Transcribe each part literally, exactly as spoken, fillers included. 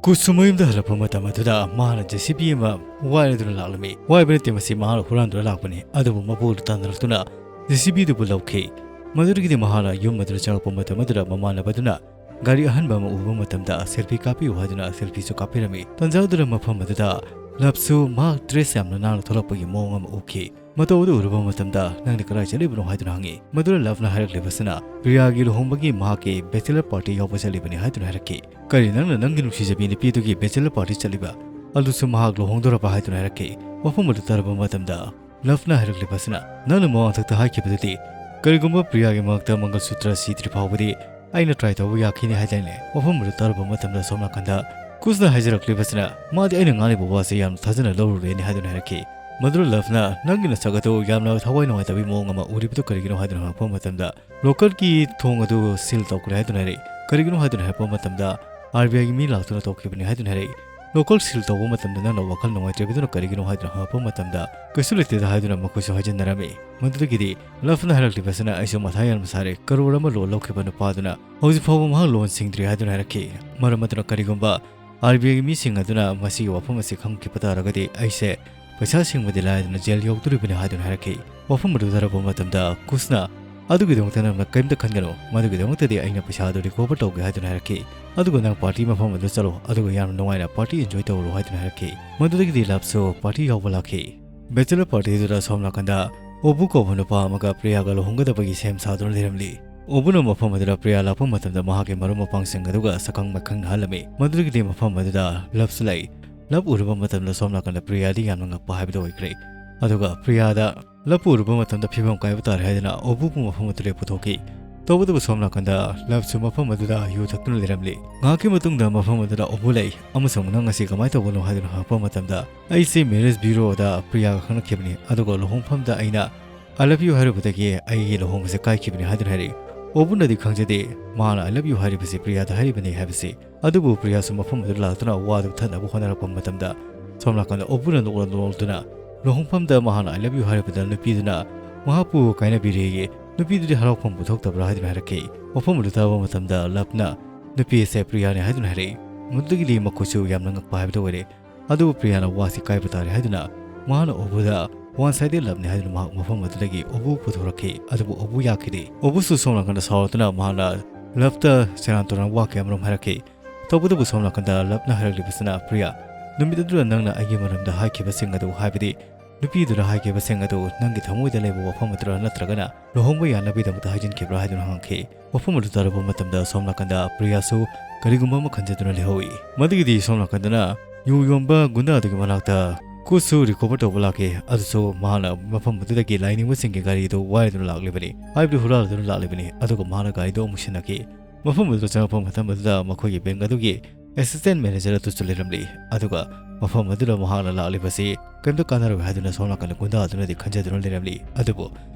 ꯀꯨꯁꯨ ꯃꯌꯨꯝꯗ ꯍꯜꯂꯛꯄ ꯃꯇꯝ ꯑꯗꯨꯗ ꯃꯍꯥꯛꯅ ꯖꯦ ꯁꯤ ꯕꯤ ꯑꯃ ꯋꯥꯏꯔꯗꯨꯅ ꯂꯥꯛꯂꯝꯃꯤ꯫ ꯋꯥꯏꯕ ꯅꯠꯇꯦ, ꯃꯁꯤ ꯃꯍꯥꯛꯅ ꯍꯨꯔꯥꯟꯗꯨꯅ ꯂꯥꯛꯄꯅꯤ꯫ ꯑꯗꯨꯕꯨ ꯃꯄꯨꯗꯨ ꯇꯥꯟꯅꯔꯛꯇꯨꯅ ꯖꯦ ꯁꯤ ꯕꯤꯗꯨꯕꯨ ꯂꯧꯈꯤ꯫ ꯃꯗꯨꯗꯒꯤꯗꯤ ꯃꯍꯥꯛꯅ ꯌꯨꯝ ꯑꯗꯨꯗ ꯆꯪꯂꯛꯄ ꯃꯇꯝ ꯑꯗꯨꯗ ꯃꯃꯥꯟꯅꯕꯗꯨꯅ ꯒꯥꯔꯤ ꯑꯍꯟꯕ ꯑꯃ ꯎꯕ ꯃꯇꯝꯗ ꯁꯦꯜꯐꯤ ꯀꯥꯞꯄꯤꯌꯨ ꯍꯥꯏꯗꯨꯅ ꯁꯦꯜꯐꯤꯁꯨ ꯀꯥꯞꯄꯤꯔꯝꯃꯤ꯫ ꯇꯟꯖꯥ ꯑꯗꯨꯗ ꯃꯐꯝ ꯑꯗꯨꯗ ꯂꯞꯁꯨ ꯃꯍꯥꯛ ꯗ꯭ꯔꯦꯁ ꯌꯥꯝꯅ ꯅꯥꯟꯅ ꯊꯣꯛꯂꯛꯄꯒꯤ ꯃꯑꯣꯡ ꯑꯃ ꯎꯈꯤ꯫ ꯃꯇꯧ ꯑꯗꯨ ꯎꯔꯨꯕ ꯃꯇꯝꯗ, "ꯅꯪꯗꯤ ꯀꯗꯥꯏ ꯆꯠꯂꯤꯕꯅꯣ?" ꯍꯥꯏꯗꯨꯅ ꯍꯪꯉꯤ꯫ ꯃꯗꯨꯗ ꯂꯞꯅ ꯍꯥꯏꯔꯛꯂꯤꯕꯁꯤꯅ, "ꯄ꯭ꯔꯤꯌꯥꯒꯤ ꯂꯨꯍꯣꯡꯕꯒꯤ ꯃꯍꯥꯛꯀꯤ bachelor party ꯌꯥꯎꯕ ꯆꯠꯂꯤꯕꯅꯤ" ꯍꯥꯏꯗꯨꯅ ꯍꯥꯏꯔꯛꯈꯤ꯫ "ꯀꯔꯤ, ꯅꯪꯅ ꯅꯪꯒꯤ ꯅꯨꯡꯁꯤꯖꯕꯤ ꯅꯨꯄꯤꯗꯨꯒꯤ bachelor party ꯆꯠꯂꯤꯕ? ꯑꯗꯨꯁꯨ ꯃꯍꯥꯛ ꯂꯨꯍꯣꯡꯗꯣꯔꯕ?" ꯍꯥꯏꯗꯨꯅ ꯍꯥꯏꯔꯛꯈꯤ꯫ ꯋꯥꯐꯝ ꯑꯗꯨ ꯇꯥꯔꯕ ꯃꯇꯝꯗ ꯂꯞꯅ ꯍꯥꯏꯔꯛꯂꯤꯕꯁꯤꯅ, "ꯅꯪꯅ ꯃꯃꯥꯡꯊꯛꯇ ꯍꯥꯏꯈꯤꯕꯗꯨꯗꯤ, ꯀꯔꯤꯒꯨꯝꯕ ꯄ꯭ꯔꯤꯌꯥꯒꯤ ꯃꯉꯛꯇ ꯃꯪꯒꯜꯁꯨꯇ꯭ꯔ ꯁꯤꯗ꯭ꯔꯤ ꯐꯥꯎꯕꯗꯤ ꯑꯩꯅ try ꯇꯧꯕ ꯌꯥꯈꯤꯅꯤ ꯍꯥꯏꯗꯥꯏꯅꯦ?" ꯋꯥꯐꯝ ꯑꯗꯨ ꯇꯥꯔꯨꯕ ꯃꯇꯝꯗ ꯁꯣꯝ ꯅꯥꯀꯟꯗ ꯀꯨꯁꯅ ꯍꯥꯏꯖꯔꯛꯂꯤꯕꯁꯤꯅ, "ꯃꯥꯗꯤ ꯑꯩꯅ ꯉꯥꯡꯂꯤꯕ ꯋꯥꯁꯦ ꯌꯥꯝꯅ ꯊꯥꯖꯅ ꯂꯧꯔꯨꯔꯦꯅꯦ" ꯍꯥꯏꯗꯨꯅ ꯍꯥꯏꯔꯛꯈꯤ꯫ ꯃꯗꯨꯗ ꯂꯞꯅ, "ꯅꯪꯒꯤ ꯅꯁꯛ ꯑꯗꯨ ꯌꯥꯝꯅ ꯊꯋꯥꯏ ꯅꯨꯡꯉꯥꯏꯇꯕꯒꯤ ꯃꯑꯣꯡ ꯑꯃ ꯎꯔꯤꯕꯗꯨ ꯀꯔꯤꯒꯤꯅꯣ?" ꯍꯥꯏꯗꯨꯅ ꯍꯪꯂꯛꯄ ꯃꯇꯝꯗ, "Locker ꯀꯤ ꯊꯣꯡ ꯑꯗꯨ seal ꯇꯧꯈ꯭ꯔꯦ" ꯍꯥꯏꯗꯨꯅ ꯍꯥꯏꯔꯛꯏ꯫ "ꯀꯔꯤꯒꯤꯅꯣ?" ꯍꯥꯏꯗꯨꯅ ꯍꯥꯏꯔꯛꯄ ꯃꯇꯝꯗ, "ꯑꯥꯔ ꯕꯤ ꯑꯥꯏꯒꯤ ꯃꯤ ꯂꯥꯛꯇꯨꯅ ꯇꯧꯈꯤꯕꯅꯤ" ꯍꯥꯏꯗꯨꯅ ꯍꯥꯏꯔꯛꯏ꯫ "Locker seal ꯇꯧꯕ ꯃꯇꯝꯗ ꯅꯪꯅ ꯋꯥꯈꯜ ꯅꯨꯡꯉꯥꯏꯇ꯭ꯔꯤꯕꯗꯨꯅ ꯀꯔꯤꯒꯤꯅꯣ?" ꯍꯥꯏꯗꯨꯅ ꯍꯪꯂꯛꯄ ꯃꯇꯝꯗ, "ꯀꯩꯁꯨ ꯂꯩꯇꯦꯗ" ꯍꯥꯏꯗꯨꯅ ꯃꯈꯣꯏꯁꯨ ꯍꯥꯏꯖꯤꯟꯅꯔꯝꯃꯤ꯫ ꯃꯗꯨꯗꯒꯤꯗꯤ ꯂꯞꯅ ꯍꯥꯏꯔꯛꯂꯤꯕꯁꯤꯅ, "ꯑꯩꯁꯨ ꯃꯊꯥ ꯌꯥꯝꯅ ꯁꯥꯔꯦ, ꯀꯔꯣꯔ ꯑꯃ loan ꯂꯧꯈꯤꯕ ꯅꯨꯄꯥꯗꯨꯅ ꯍꯧꯖꯤꯛ ꯐꯥꯎꯕ ꯃꯍꯥꯛ loan ꯁꯤꯡꯗ꯭ꯔꯤ" ꯍꯥꯏꯗꯨꯅ ꯍꯥꯏꯔꯛꯈꯤ꯫ ꯃꯔꯝ ꯑꯗꯨꯅ ꯀꯔꯤꯒꯨꯝꯕ ꯑꯥꯔ ꯕꯤ ꯑꯥꯏꯒꯤ ꯃꯤꯁꯤꯡ ꯑꯗꯨꯅ ꯃꯁꯤꯒꯤ ꯋꯥꯐꯝ ꯑꯁꯤ ꯈꯪꯈꯤꯕ ꯇꯥꯔꯒꯗꯤ ꯑꯩꯁꯦ ꯄꯩꯁꯥ ꯁꯤꯡꯕꯗꯤ ꯂꯥꯏꯗꯅ ꯖꯦꯜ ꯌꯧꯗꯣꯔꯤꯕꯅꯤ ꯍꯥꯏꯗꯨꯅ ꯍꯥꯏꯔꯛꯈꯤ꯫ ꯋꯥꯐꯝ ꯑꯗꯨ ꯇꯥꯔꯕ ꯃꯇꯝꯗ ꯀꯨꯁꯅ, "ꯑꯗꯨꯒꯤꯗꯃꯛꯇ ꯅꯪꯅ ꯀꯔꯤꯝꯇ ꯈꯟꯒꯅꯨ, ꯃꯗꯨꯒꯤꯗꯃꯛꯇꯗꯤ ꯑꯩꯅ ꯄꯩꯁꯥ ꯑꯗꯨ recover ꯇꯧꯒꯦ" ꯍꯥꯏꯗꯨꯅ ꯍꯥꯏꯔꯛꯈꯤ꯫ "ꯑꯗꯨꯒ ꯅꯪ party ꯃꯐꯝ ꯑꯗꯨ ꯆꯠꯂꯣ, ꯑꯗꯨꯒ ꯌꯥꯝꯅ ꯅꯨꯡꯉꯥꯏꯅ party enjoy ꯇꯧꯔꯨꯔꯣ" ꯍꯥꯏꯗꯨꯅ ꯍꯥꯏꯔꯛꯈꯤ꯫ ꯃꯗꯨꯗꯒꯤꯗꯤ ꯂꯞꯁꯨ party ꯌꯥꯎꯕ ꯂꯥꯛꯈꯤ꯫ Bachelor party ꯗꯨꯗ ꯁꯣꯝ ꯅꯥꯀꯟꯗ ꯑꯣꯕꯨ ꯀꯧꯕ ꯅꯨꯄꯥ ꯑꯃꯒ ꯄ꯭ꯔꯤꯌꯥꯒ ꯂꯨꯍꯣꯡꯒꯗꯕꯒꯤ ꯁꯦꯝ ꯁꯥꯗꯨꯅ ꯂꯩꯔꯝꯂꯤ꯫ ꯑꯣꯕꯨꯅ ꯃꯐꯝ ꯑꯗꯨꯗ ꯄ꯭ꯔꯤꯌꯥ ꯂꯥꯛꯄ ꯃꯇꯝꯗ ꯃꯍꯥꯛꯀꯤ ꯃꯔꯨꯞ ꯃꯄꯥꯡꯁꯤꯡ ꯑꯗꯨꯒ ꯁꯛꯈꯪ ꯃꯥꯏꯈꯪꯅꯍꯜꯂꯝꯃꯤ꯫ ꯃꯗꯨꯗꯒꯤꯗꯤ ꯃꯐꯝ ꯑꯗꯨꯗ ꯂꯞꯁꯨ ꯂꯩ꯫ ꯂꯞ ꯎꯔꯨꯕ ꯃꯇꯝꯗ ꯁꯣꯝ ꯅꯥꯀꯟꯗ ꯄ꯭ꯔꯤꯌꯥꯗꯤ ꯌꯥꯝꯅ ꯉꯛꯄ ꯍꯥꯏꯕꯗꯨ ꯑꯣꯏꯈ꯭ꯔꯦ꯫ ꯑꯗꯨꯒ ꯄ꯭ꯔꯤꯌꯥꯗ ꯂꯞ ꯎꯔꯨꯕ ꯃꯇꯝꯗ ꯐꯤꯕꯝ ꯀꯥꯏꯕ ꯇꯥꯔꯦ ꯍꯥꯏꯗꯨꯅ ꯑꯣꯕꯨꯕꯨ ꯃꯐꯝ ꯑꯗꯨꯗ ꯄꯨꯊꯣꯛꯈꯤ꯫ ꯇꯧꯕꯇꯕꯨ ꯁꯣꯝ ꯅꯥꯀꯟꯗ ꯂꯞꯁꯨ ꯃꯐꯝ ꯑꯗꯨꯗ ꯌꯨ ꯊꯛꯇꯨꯅ ꯂꯩꯔꯝꯂꯤ꯫ ꯉꯥꯏꯍꯥꯛꯀꯤ ꯃꯇꯨꯡꯗ ꯃꯐꯝ ꯑꯗꯨꯗ ꯑꯣꯕꯨ ꯂꯩ ꯑꯃꯁꯨꯡ "ꯅꯪ ꯑꯁꯤ ꯀꯃꯥꯏꯅ ꯇꯧꯕꯅꯣ?" ꯍꯥꯏꯗꯨꯅ ꯍꯪꯂꯛꯄ ꯃꯇꯝꯗ, "ꯑꯩꯁꯦ marriage bureau ꯗ ꯄ꯭ꯔꯤꯌꯥꯒ ꯈꯪꯅꯈꯤꯕꯅꯤ, ꯑꯗꯨꯒ ꯂꯨꯍꯣꯡꯐꯝꯗ ꯑꯩꯅ I love you ꯍꯥꯏꯔꯨꯕꯗꯒꯤ ꯑꯩꯒꯤ ꯂꯨꯍꯣꯡꯕꯁꯦ ꯀꯥꯏꯈꯤꯕꯅꯤ" ꯍꯥꯏꯗꯨꯅ ꯍꯥꯏꯔꯛꯏ꯫ ꯑꯣꯕꯨꯅꯗꯤ ꯈꯪꯖꯗꯦ ꯃꯥꯅ "I love you" ꯍꯥꯏꯔꯤꯕꯁꯤ ꯄ꯭ꯔꯤꯌꯥꯗ ꯍꯥꯏꯔꯤꯕꯅꯤ ꯍꯥꯏꯕꯁꯤ꯫ ꯑꯗꯨꯕꯨ ꯄ꯭ꯔꯤꯌꯥꯁꯨ ꯃꯐꯝ ꯑꯗꯨꯗ ꯂꯥꯛꯇꯨꯅ ꯋꯥꯗꯨ ꯊꯠꯅꯕ ꯍꯣꯠꯅꯔꯛꯄ ꯃꯇꯝꯗ, ꯁꯣꯝ ꯅꯥꯀꯟꯗ ꯑꯣꯕꯨꯅ ꯅꯣꯛꯂ ꯅꯣꯛꯂꯗꯨꯅ ꯂꯨꯍꯣꯡꯐꯝꯗ ꯃꯍꯥꯛꯅ "I love you" ꯍꯥꯏꯔꯤꯕꯗ ꯅꯨꯄꯤꯗꯨꯅ ꯃꯍꯥꯛꯄꯨ ꯀꯥꯏꯅꯕꯤꯔꯦꯌꯦ꯫ ꯅꯨꯄꯤꯗꯨꯗꯤ ꯍꯔꯥꯎꯐꯝ ꯄꯨꯊꯣꯛꯇꯕ꯭ꯔꯥ ꯍꯥꯏꯗꯨꯅ ꯍꯥꯏꯔꯛꯈꯤ꯫ ꯋꯥꯐꯝ ꯑꯗꯨ ꯇꯥꯕ ꯃꯇꯝꯗ ꯂꯞꯅ ꯅꯨꯄꯤ ꯑꯁꯦ ꯄ꯭ꯔꯤꯌꯥꯅꯤ ꯍꯥꯏꯗꯨꯅ ꯍꯥꯏꯔꯛꯏ꯫ ꯃꯗꯨꯗꯒꯤꯗꯤ ꯃꯈꯣꯏꯁꯨ ꯌꯥꯝꯅ ꯉꯛꯄ ꯍꯥꯏꯕꯗꯨ ꯑꯣꯏꯔꯦ꯫ ꯑꯗꯨꯕꯨ ꯄ꯭ꯔꯤꯌꯥꯅ ꯋꯥꯁꯤ ꯀꯥꯏꯕ ꯇꯥꯔꯦ ꯍꯥꯏꯗꯨꯅ ꯃꯍꯥꯛꯅ ꯑꯣꯕꯨꯗ one sided loveꯅꯤ ꯍꯥꯏꯗꯨꯅ ꯃꯍꯥꯛ ꯃꯐꯝ ꯑꯗꯨꯗꯒꯤ ꯑꯣꯕꯨ ꯄꯨꯊꯣꯔꯛꯈꯤ꯫ ꯑꯗꯨꯕꯨ ꯑꯣꯕꯨ ꯌꯥꯈꯤꯗꯦ꯫ ꯑꯣꯕꯨꯁꯨ ꯁꯣꯝ ꯅꯥꯀꯟꯗ ꯁꯥꯎꯔꯗꯨꯅ ꯃꯍꯥꯛꯅ ꯂꯞꯇ ꯁꯦꯔꯥꯟ ꯇꯨꯔꯥꯟ ꯋꯥ ꯀꯌꯥ ꯑꯃꯔꯣꯝ ꯍꯥꯏꯔꯛꯈꯤ꯫ ꯇꯧꯕꯇꯕꯨ ꯁꯣꯝ ꯅꯥꯀꯟꯗ ꯂꯞꯅ ꯍꯥꯏꯔꯛꯂꯤꯕꯁꯤꯅ, "ꯄ꯭ꯔꯤꯌꯥ, ꯅꯨꯃꯤꯠ ꯑꯗꯨꯗ ꯅꯪꯅ ꯑꯩꯒꯤ ꯃꯔꯝꯗ ꯍꯥꯏꯈꯤꯕꯁꯤꯡ ꯑꯗꯨ, ꯍꯥꯏꯕꯗꯤ ꯅꯨꯄꯤꯗꯨꯅ ꯍꯥꯏꯈꯤꯕꯁꯤꯡ ꯑꯗꯨ ꯅꯪꯒꯤ ꯊꯃꯣꯏꯗ ꯂꯩꯕ ꯋꯥꯐꯝ ꯑꯗꯨꯔ ꯅꯠꯇ꯭ꯔꯒꯅ ꯂꯨꯍꯣꯡꯕ ꯌꯥꯅꯕꯒꯤꯗꯃꯛꯇ ꯍꯥꯏꯖꯤꯟꯈꯤꯕ꯭ꯔꯥ?" ꯍꯥꯏꯗꯨꯅ ꯍꯪꯈꯤ꯫ ꯋꯥꯐꯝ ꯑꯗꯨ ꯇꯥꯔꯕ ꯃꯇꯝꯗ ꯁꯣꯝ ꯅꯥꯀꯟꯗ ꯄ꯭ꯔꯤꯌꯥꯁꯨ ꯀꯔꯤꯒꯨꯝꯕ ꯑꯃ ꯈꯟꯖꯗꯨꯅ ꯂꯩꯍꯧꯏ꯫ ꯃꯗꯨꯒꯤꯗꯤ ꯁꯣꯝ ꯅꯥꯀꯟꯗꯅ ꯌꯨ ꯌꯣꯟꯕ ꯒꯨꯟꯗꯥ ꯑꯗꯨꯒꯤ ꯃꯅꯥꯛꯇ ꯀꯨꯁꯁꯨ recover ꯇꯧꯕ ꯂꯥꯛꯈꯤ꯫ ꯑꯗꯨꯁꯨ ꯃꯍꯥꯛꯅ ꯃꯐꯝ ꯑꯗꯨꯗꯒꯤ ꯂꯥꯏꯅꯤꯡꯕꯁꯤꯡꯒꯤ ꯒꯥꯔꯤꯗꯨ ꯋꯥꯏꯗꯨꯅ ꯂꯥꯛꯂꯤꯕꯅꯤ, ꯍꯥꯏꯕꯗꯤ ꯍꯨꯔꯥꯜꯗꯨꯅ ꯂꯥꯛꯂꯤꯕꯅꯤ꯫ ꯑꯗꯨꯒ ꯃꯍꯥꯛꯅ ꯒꯥꯔꯤꯗꯨ ꯑꯃꯨꯛ ꯁꯤꯟꯅꯈꯤ꯫ ꯃꯐꯝ ꯑꯗꯨꯗ ꯆꯪꯂꯛꯄ ꯃꯇꯝ ꯑꯗꯨꯗ ꯃꯈꯣꯏꯒꯤ ꯕꯦꯡꯛ ꯑꯗꯨꯒꯤ assistant manager ꯑꯗꯨꯁꯨ ꯂꯩꯔꯝꯂꯤ꯫ ꯑꯗꯨꯒ ꯃꯐꯝ ꯑꯗꯨꯗ ꯃꯍꯥꯛꯅ ꯂꯥꯛꯂꯤꯕꯁꯤ ꯀꯔꯤꯝꯇ ꯀꯥꯟꯅꯔꯣꯏ ꯍꯥꯏꯗꯨꯅ ꯁꯣꯝ ꯅꯥꯀꯟꯗ ꯒꯨꯟꯗꯥ ꯑꯗꯨꯅꯗꯤ ꯈꯟꯖꯗꯨꯅ ꯂꯩꯔꯝꯂꯤ꯫ ꯑꯗꯨꯕꯨ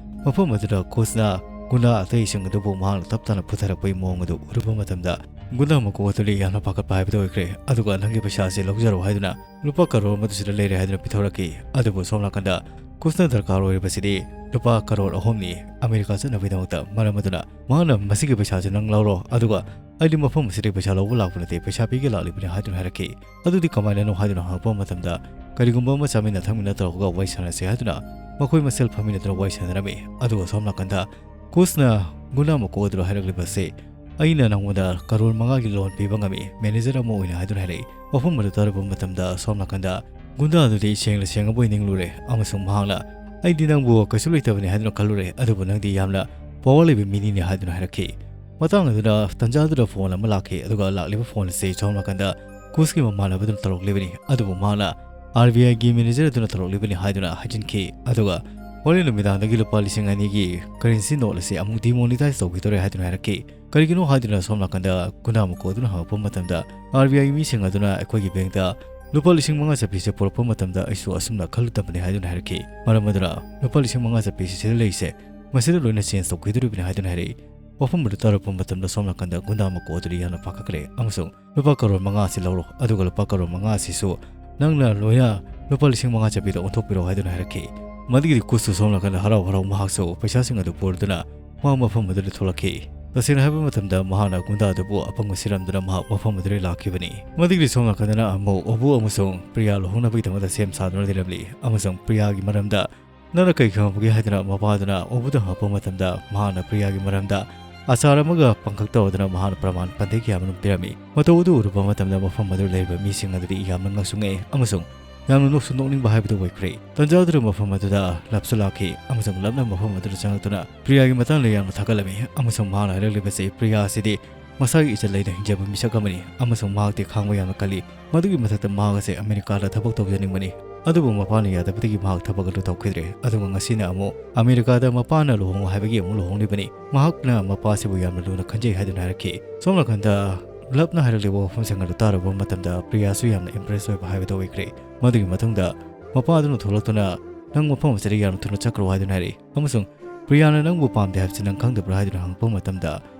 ꯃꯐꯝ ꯑꯗꯨꯗ ꯀꯨꯁꯅ ꯒꯨꯟꯗꯥ ꯑꯇꯩꯁꯤꯡ ꯑꯗꯨꯕꯨ ꯃꯍꯥꯛꯅ ꯇꯞ ꯇꯥꯅ ꯄꯨꯊꯔꯛꯄꯒꯤ ꯃꯑꯣꯡ ꯑꯗꯨ ꯎꯔꯨꯕ ꯃꯇꯝꯗ ꯒꯨꯟꯗꯥ ꯃꯀꯣꯛ ꯑꯗꯨꯗꯤ ꯌꯥꯝꯅ ꯄꯥꯈꯠꯄ ꯍꯥꯏꯕꯗꯨ ꯑꯣꯏꯈ꯭ꯔꯦ꯫ ꯑꯗꯨꯒ "ꯅꯪꯒꯤ ꯄꯩꯁꯥ ꯑꯁꯤ ꯂꯧꯖꯔꯣ" ꯍꯥꯏꯗꯨꯅ ꯂꯨꯄꯥ ꯀꯔꯣꯔ ꯑꯃꯗꯨ ꯁꯤꯗ ꯂꯩꯔꯦ ꯍꯥꯏꯗꯨꯅ ꯄꯤꯊꯣꯔꯛꯈꯤ꯫ ꯑꯗꯨꯕꯨ ꯁꯣꯝ ꯅꯥꯀꯟꯗ ꯀꯨꯁꯅ ꯗꯔꯀꯥꯔ ꯑꯣꯏꯔꯤꯕꯁꯤꯗꯤ ꯂꯨꯄꯥ ꯀꯔꯣꯔ ꯑꯍꯨꯝꯅꯤ ꯑꯃꯦꯔꯤꯀꯥ ꯆꯠꯅꯕꯒꯤꯗꯃꯛꯇ꯫ ꯃꯔꯝ ꯑꯗꯨꯅ ꯃꯍꯥꯛꯅ "ꯃꯁꯤꯒꯤ ꯄꯩꯁꯥꯁꯤ ꯅꯪ ꯂꯧꯔꯣ, ꯑꯗꯨꯒ ꯑꯩꯗꯤ ꯃꯐꯝ ꯑꯁꯤꯗꯒꯤ ꯄꯩꯁꯥ ꯂꯧꯕ ꯂꯥꯛꯄ ꯅꯠꯇꯦ, ꯄꯩꯁꯥ ꯄꯤꯒꯦ ꯂꯥꯛꯂꯤꯕꯅꯤ" ꯍꯥꯏꯗꯨꯅ ꯍꯥꯏꯔꯛꯈꯤ꯫ "ꯑꯗꯨꯗꯤ ꯀꯃꯥꯏꯅꯅꯣ?" ꯍꯥꯏꯗꯨꯅ ꯍꯪꯉꯛꯄ ꯃꯇꯝꯗ, "ꯀꯔꯤꯒꯨꯝꯕ ꯑꯃ ꯆꯥꯃꯤꯟꯅ ꯊꯛꯃꯤꯟꯅ ꯇꯧꯔꯒ ꯋꯥꯔꯤ ꯁꯥꯟꯅꯁꯤ" ꯍꯥꯏꯗꯨꯅ ꯃꯈꯣꯏ ꯃꯁꯦꯜ ꯐꯝꯃꯤꯟꯅꯗꯨꯅ ꯋꯥꯔꯤ ꯁꯥꯟꯅꯔꯝꯃꯤ꯫ ꯑꯗꯨꯒ ꯁꯣꯝ ꯅꯥꯀꯟꯗ ꯀꯨꯁꯅ ꯒꯨꯟꯗꯥ ꯃꯀꯣꯛ ꯑꯗꯨꯗ ꯍꯥꯏꯔꯛꯂꯤꯕꯁꯤ, "ꯑꯩꯅ ꯅꯪꯉꯣꯟꯗ ꯀꯔꯣꯔ ꯃꯉꯥꯒꯤ ꯂꯣꯟ ꯄꯤꯕ ꯉꯝꯃꯤ, ꯃꯦꯅꯦꯖꯔ ꯑꯃ ꯑꯣꯏꯅ" ꯍꯥꯏꯗꯨꯅ ꯍꯥꯏꯔꯛꯏ꯫ ꯋꯥꯐꯝ ꯑꯗꯨ ꯇꯥꯔꯨꯕ ꯃꯇꯝꯗ ꯁꯣꯝ ꯅꯥꯀꯟꯗ ꯒꯨꯟꯗꯥ ꯑꯗꯨꯗꯤ ꯁꯦꯡꯅ ꯁꯦꯡꯉꯕꯣꯏ ꯅꯤꯡꯂꯨꯔꯦ, ꯑꯃꯁꯨꯡ ꯃꯍꯥꯛꯅ, "ꯑꯩꯗꯤ ꯅꯪꯕꯨ ꯀꯩꯁꯨ ꯂꯩꯇꯕꯅꯤ ꯍꯥꯏꯗꯨꯅ ꯈꯜꯂꯨꯔꯦ, ꯑꯗꯨꯕꯨ ꯅꯪꯗꯤ ꯌꯥꯝꯅ ꯄꯋꯥꯔ ꯂꯩꯕ ꯃꯤꯅꯤꯅꯦ" ꯍꯥꯏꯗꯨꯅ ꯍꯥꯏꯔꯛꯈꯤ꯫ ꯃꯇꯥꯡ ꯑꯗꯨꯗ, ꯇꯟꯖꯥ ꯑꯗꯨꯗ ꯐꯣꯟ ꯑꯃ ꯂꯥꯛꯈꯤ, ꯑꯗꯨꯒ ꯂꯥꯛꯂꯤꯕ ꯐꯣꯟ ꯑꯁꯤ ꯁꯣꯝ ꯅꯥꯀꯟꯗ ꯀꯨꯁꯀꯤ ꯃꯃꯥꯟꯅꯕꯗꯨꯅ ꯇꯧꯔꯛꯂꯤꯕꯅꯤ꯫ ꯑꯗꯨꯕꯨ ꯃꯍꯥꯛꯅ "ꯑꯥꯔ ꯕꯤ ꯑꯥꯏꯒꯤ ꯃꯦꯅꯦꯖꯔ ꯑꯗꯨꯅ ꯇꯧꯔꯛꯂꯤꯕꯅꯤ" ꯍꯥꯏꯗꯨꯅ ꯍꯥꯏꯖꯤꯟꯈꯤ꯫ ꯑꯗꯨꯒ ꯍꯣꯔꯦꯟ ꯅꯨꯃꯤꯗꯥꯡꯗꯒꯤ ꯂꯨꯄꯥ ꯂꯤꯁꯤꯡ ꯑꯅꯤꯒꯤ ꯀꯔꯦꯟꯁꯤ ꯅꯣꯠ ꯑꯁꯤ ꯑꯃꯨꯛ ꯗꯤꯃꯣꯅꯤꯇꯥꯏꯖ ꯇꯧꯈꯤꯗꯣꯔꯦ ꯍꯥꯏꯗꯨꯅ ꯍꯥꯏꯔꯛꯈꯤ꯫ ꯀꯔꯤꯒꯤꯅꯣ ꯍꯥꯏꯗꯨꯅ ꯁꯣꯝ ꯅꯥꯀꯟꯗ ꯒꯨꯟꯗꯥ ꯃꯀꯣꯛ ꯑꯗꯨꯅ ꯍꯪꯉꯛꯄ ꯃꯇꯝꯗ, "ꯑꯥꯔ ꯕꯤ ꯑꯥꯏꯒꯤ ꯃꯤꯁꯤꯡ ꯑꯗꯨꯅ ꯑꯩꯈꯣꯏꯒꯤ ꯕꯦꯡꯛꯇ ꯂꯨꯄꯥ ꯂꯤꯁꯤꯡ ꯃꯉꯥ ꯆꯠꯄꯤꯁꯦ ꯄꯨꯔꯛꯄ ꯃꯇꯝꯗ ꯑꯩꯁꯨ ꯑꯁꯨꯝꯅ ꯈꯜꯂꯨꯗꯕꯅꯤ" ꯍꯥꯏꯗꯨꯅ ꯍꯥꯏꯔꯛꯈꯤ꯫ ꯃꯔꯝ ꯑꯗꯨꯅ ꯂꯨꯄꯥ ꯂꯤꯁꯤꯡ ꯃꯉꯥ ꯆꯠꯄꯤꯁꯤ ꯁꯤꯗ ꯂꯩꯔꯤꯁꯦ, ꯃꯁꯤꯗ ꯂꯣꯏꯅ ꯆꯦꯟꯖ ꯇꯧꯈꯤꯗꯣꯔꯤꯕꯅꯤ ꯍꯥꯏꯗꯨꯅ ꯍꯥꯏꯔꯛꯏ꯫ ꯋꯥꯐꯝ ꯑꯗꯨ ꯇꯥꯔꯛꯄ ꯃꯇꯝꯗ ꯁꯣꯝ ꯅꯥꯀꯟꯗ ꯒꯨꯟꯗꯥ ꯃꯀꯣꯛ ꯑꯗꯨꯗꯤ ꯌꯥꯝꯅ ꯄꯥꯈꯠꯈ꯭ꯔꯦ ꯑꯃꯁꯨꯡ, "ꯂꯨꯄꯥ ꯀꯔꯣꯔ ꯃꯉꯥ ꯑꯁꯤ ꯂꯧꯔꯣ, ꯑꯗꯨꯒ ꯂꯨꯄꯥ ꯀꯔꯣꯔ ꯃꯉꯥ ꯑꯁꯤꯁꯨ ꯅꯪꯅ ꯂꯣꯏꯅ ꯂꯨꯄꯥ ꯂꯤꯁꯤꯡ ꯃꯉꯥ ꯆꯠꯄꯤꯗ ꯑꯣꯟꯊꯣꯛꯄꯤꯔꯣ" ꯍꯥꯏꯗꯨꯅ ꯍꯥꯏꯔꯛꯈꯤ꯫ ꯃꯗꯨꯒꯤꯗꯤ ꯀꯨꯁꯁꯨ ꯁꯣꯝ ꯅꯥꯀꯟꯗ ꯍꯔꯥꯎ ꯍꯔꯥꯎ ꯃꯍꯥꯛꯁꯨ ꯄꯩꯁꯥꯁꯤꯡ ꯑꯗꯨ ꯄꯨꯔꯗꯨꯅ ꯃꯍꯥꯛ ꯃꯐꯝ ꯑꯗꯨꯗ ꯊꯣꯛꯂꯛꯈꯤ꯫ ꯇꯁꯦꯡꯅ ꯍꯥꯏꯕ ꯃꯇꯝꯗ, ꯃꯍꯥꯛꯅ ꯒꯨꯟꯗꯥ ꯑꯗꯨꯕꯨ ꯑꯄꯪꯕ ꯁꯤꯔꯝꯗꯨꯅ ꯃꯍꯥꯛ ꯃꯐꯝ ꯑꯗꯨꯗ ꯂꯥꯛꯈꯤꯕꯅꯤ꯫ ꯃꯗꯨꯒꯤ ꯁꯣꯝ ꯅꯥꯀꯟꯗꯅ ꯑꯃꯨꯛ ꯑꯣꯕꯨ ꯑꯃꯁꯨꯡ ꯄ꯭ꯔꯤꯌꯥ ꯂꯨꯍꯣꯡꯅꯕꯒꯤꯗꯃꯛꯇ ꯁꯦꯝ ꯁꯥꯗꯨꯅ ꯂꯩꯔꯝꯂꯤ, ꯑꯃꯁꯨꯡ ꯄ꯭ꯔꯤꯌꯥꯒꯤ ꯃꯔꯝꯗ "ꯅꯪꯅ ꯀꯩ ꯈꯪꯍꯧꯕꯒꯦ?" ꯍꯥꯏꯗꯨꯅ ꯃꯄꯥꯗꯨꯅ ꯑꯣꯕꯨꯗ ꯍꯪꯉꯛꯄ ꯃꯇꯝꯗ, ꯃꯍꯥꯛꯅ ꯄ꯭ꯔꯤꯌꯥꯒꯤ ꯃꯔꯝꯗ ꯑꯆꯥꯔ ꯑꯃꯒ ꯄꯥꯡꯈꯛ ꯇꯧꯗꯨꯅ ꯃꯍꯥꯛꯅ ꯄ꯭ꯔꯃꯥꯟ ꯄꯟꯊꯩ ꯀꯌꯥ ꯑꯃꯔꯣꯝ ꯄꯤꯔꯝꯃꯤ꯫ ꯃꯇꯧ ꯑꯗꯨ ꯎꯔꯨꯕ ꯃꯇꯝꯗ ꯃꯐꯝ ꯑꯗꯨꯗ ꯂꯩꯔꯤꯕ ꯃꯤꯁꯤꯡ ꯑꯗꯨꯗꯤ ꯌꯥꯝꯅ ꯉꯛꯁꯨ ꯉꯛꯑꯦ ꯑꯃꯁꯨꯡ ꯌꯥꯝꯅ ꯅꯣꯛꯁꯨ ꯅꯣꯛꯅꯤꯡꯕ ꯍꯥꯏꯕꯗꯨ ꯑꯣꯏꯈ꯭ꯔꯦ꯫ ꯇꯟꯖꯥ ꯑꯗꯨꯗ ꯃꯐꯝ ꯑꯗꯨꯗ ꯂꯞꯁꯨ ꯂꯥꯛꯈꯤ, ꯑꯃꯁꯨꯡ ꯂꯞꯅ ꯃꯐꯝ ꯑꯗꯨꯗ ꯆꯪꯂꯛꯇꯨꯅ ꯄ꯭ꯔꯤꯌꯥꯒꯤ ꯃꯇꯥꯡꯗ ꯌꯥꯝꯅ ꯊꯥꯒꯠꯂꯝꯃꯤ, ꯑꯃꯁꯨꯡ ꯃꯍꯥꯛꯅ ꯍꯥꯏꯔꯛꯂꯤꯕꯁꯤ ꯄ꯭ꯔꯤꯌꯥ ꯑꯁꯤꯗꯤ ꯃꯁꯥꯒꯤ ꯏꯖꯠ ꯂꯩꯅ ꯍꯤꯡꯖꯕ ꯃꯤꯁꯛ ꯑꯃꯅꯤ, ꯑꯃꯁꯨꯡ ꯃꯍꯥꯛꯇꯤ ꯈꯥꯡꯕ ꯌꯥꯝꯅ ꯀꯜꯂꯤ꯫ ꯃꯗꯨꯒꯤ ꯃꯊꯛꯇ ꯃꯍꯥꯛ ꯑꯁꯤ ꯑꯃꯦꯔꯤꯀꯥꯗ ꯊꯕꯛ ꯇꯧꯖꯅꯤꯡꯕꯅꯤ, ꯑꯗꯨꯕꯨ ꯃꯄꯥꯅ ꯌꯥꯗꯕꯗꯒꯤ ꯃꯍꯥꯛ ꯊꯕꯛ ꯑꯗꯨ ꯇꯧꯈꯤꯗ꯭ꯔꯦ꯫ ꯑꯗꯨꯒ ꯉꯁꯤꯅ ꯑꯃꯨꯛ ꯑꯃꯦꯔꯤꯀꯥꯗ ꯃꯄꯥꯅ ꯂꯨꯍꯣꯡꯉꯨ ꯍꯥꯏꯕꯒꯤ ꯑꯃꯨꯛ ꯂꯨꯍꯣꯡꯂꯤꯕꯅꯤ꯫ ꯃꯍꯥꯛꯅ ꯃꯄꯥꯁꯤꯕꯨ ꯌꯥꯝꯅ ꯂꯨꯅ ꯈꯟꯖꯩ ꯍꯥꯏꯗꯨꯅ ꯍꯥꯏꯔꯛꯈꯤ꯫ ꯁꯣꯝ ꯅꯥꯀꯟꯗ ꯂꯞꯅ ꯍꯥꯏꯔꯛꯂꯤꯕ ꯋꯥꯐꯝꯁꯤꯡ ꯑꯗꯨ ꯇꯥꯔꯨꯕ ꯃꯇꯝꯗ ꯄ꯭ꯔꯤꯌꯥꯁꯨ ꯌꯥꯝꯅ ꯏꯝꯄ꯭ꯔꯦꯁ ꯑꯣꯏꯕ ꯍꯥꯏꯕꯗꯨ ꯑꯣꯏꯈ꯭ꯔꯦ꯫ ꯃꯗꯨꯒꯤ ꯃꯇꯨꯡꯗ ꯃꯄꯥ ꯑꯗꯨꯅ ꯊꯣꯛꯂꯛꯇꯨꯅ, "ꯅꯪ ꯃꯐꯝ ꯑꯁꯤꯗ ꯌꯥꯝꯅ ꯊꯨꯅ ꯆꯠꯈ꯭ꯔꯣ" ꯍꯥꯏꯗꯨꯅ ꯍꯥꯏꯔꯛꯏ, ꯑꯃꯁꯨꯡ "ꯄ꯭ꯔꯤꯌꯥꯅ ꯅꯪꯕꯨ ꯄꯥꯝꯗꯦ ꯍꯥꯏꯕꯁꯤ ꯅꯪ ꯈꯪꯗꯕ꯭ꯔꯥ?" ꯍꯥꯏꯗꯨꯅ ꯍꯪꯉꯛꯄ ꯃꯇꯝꯗ,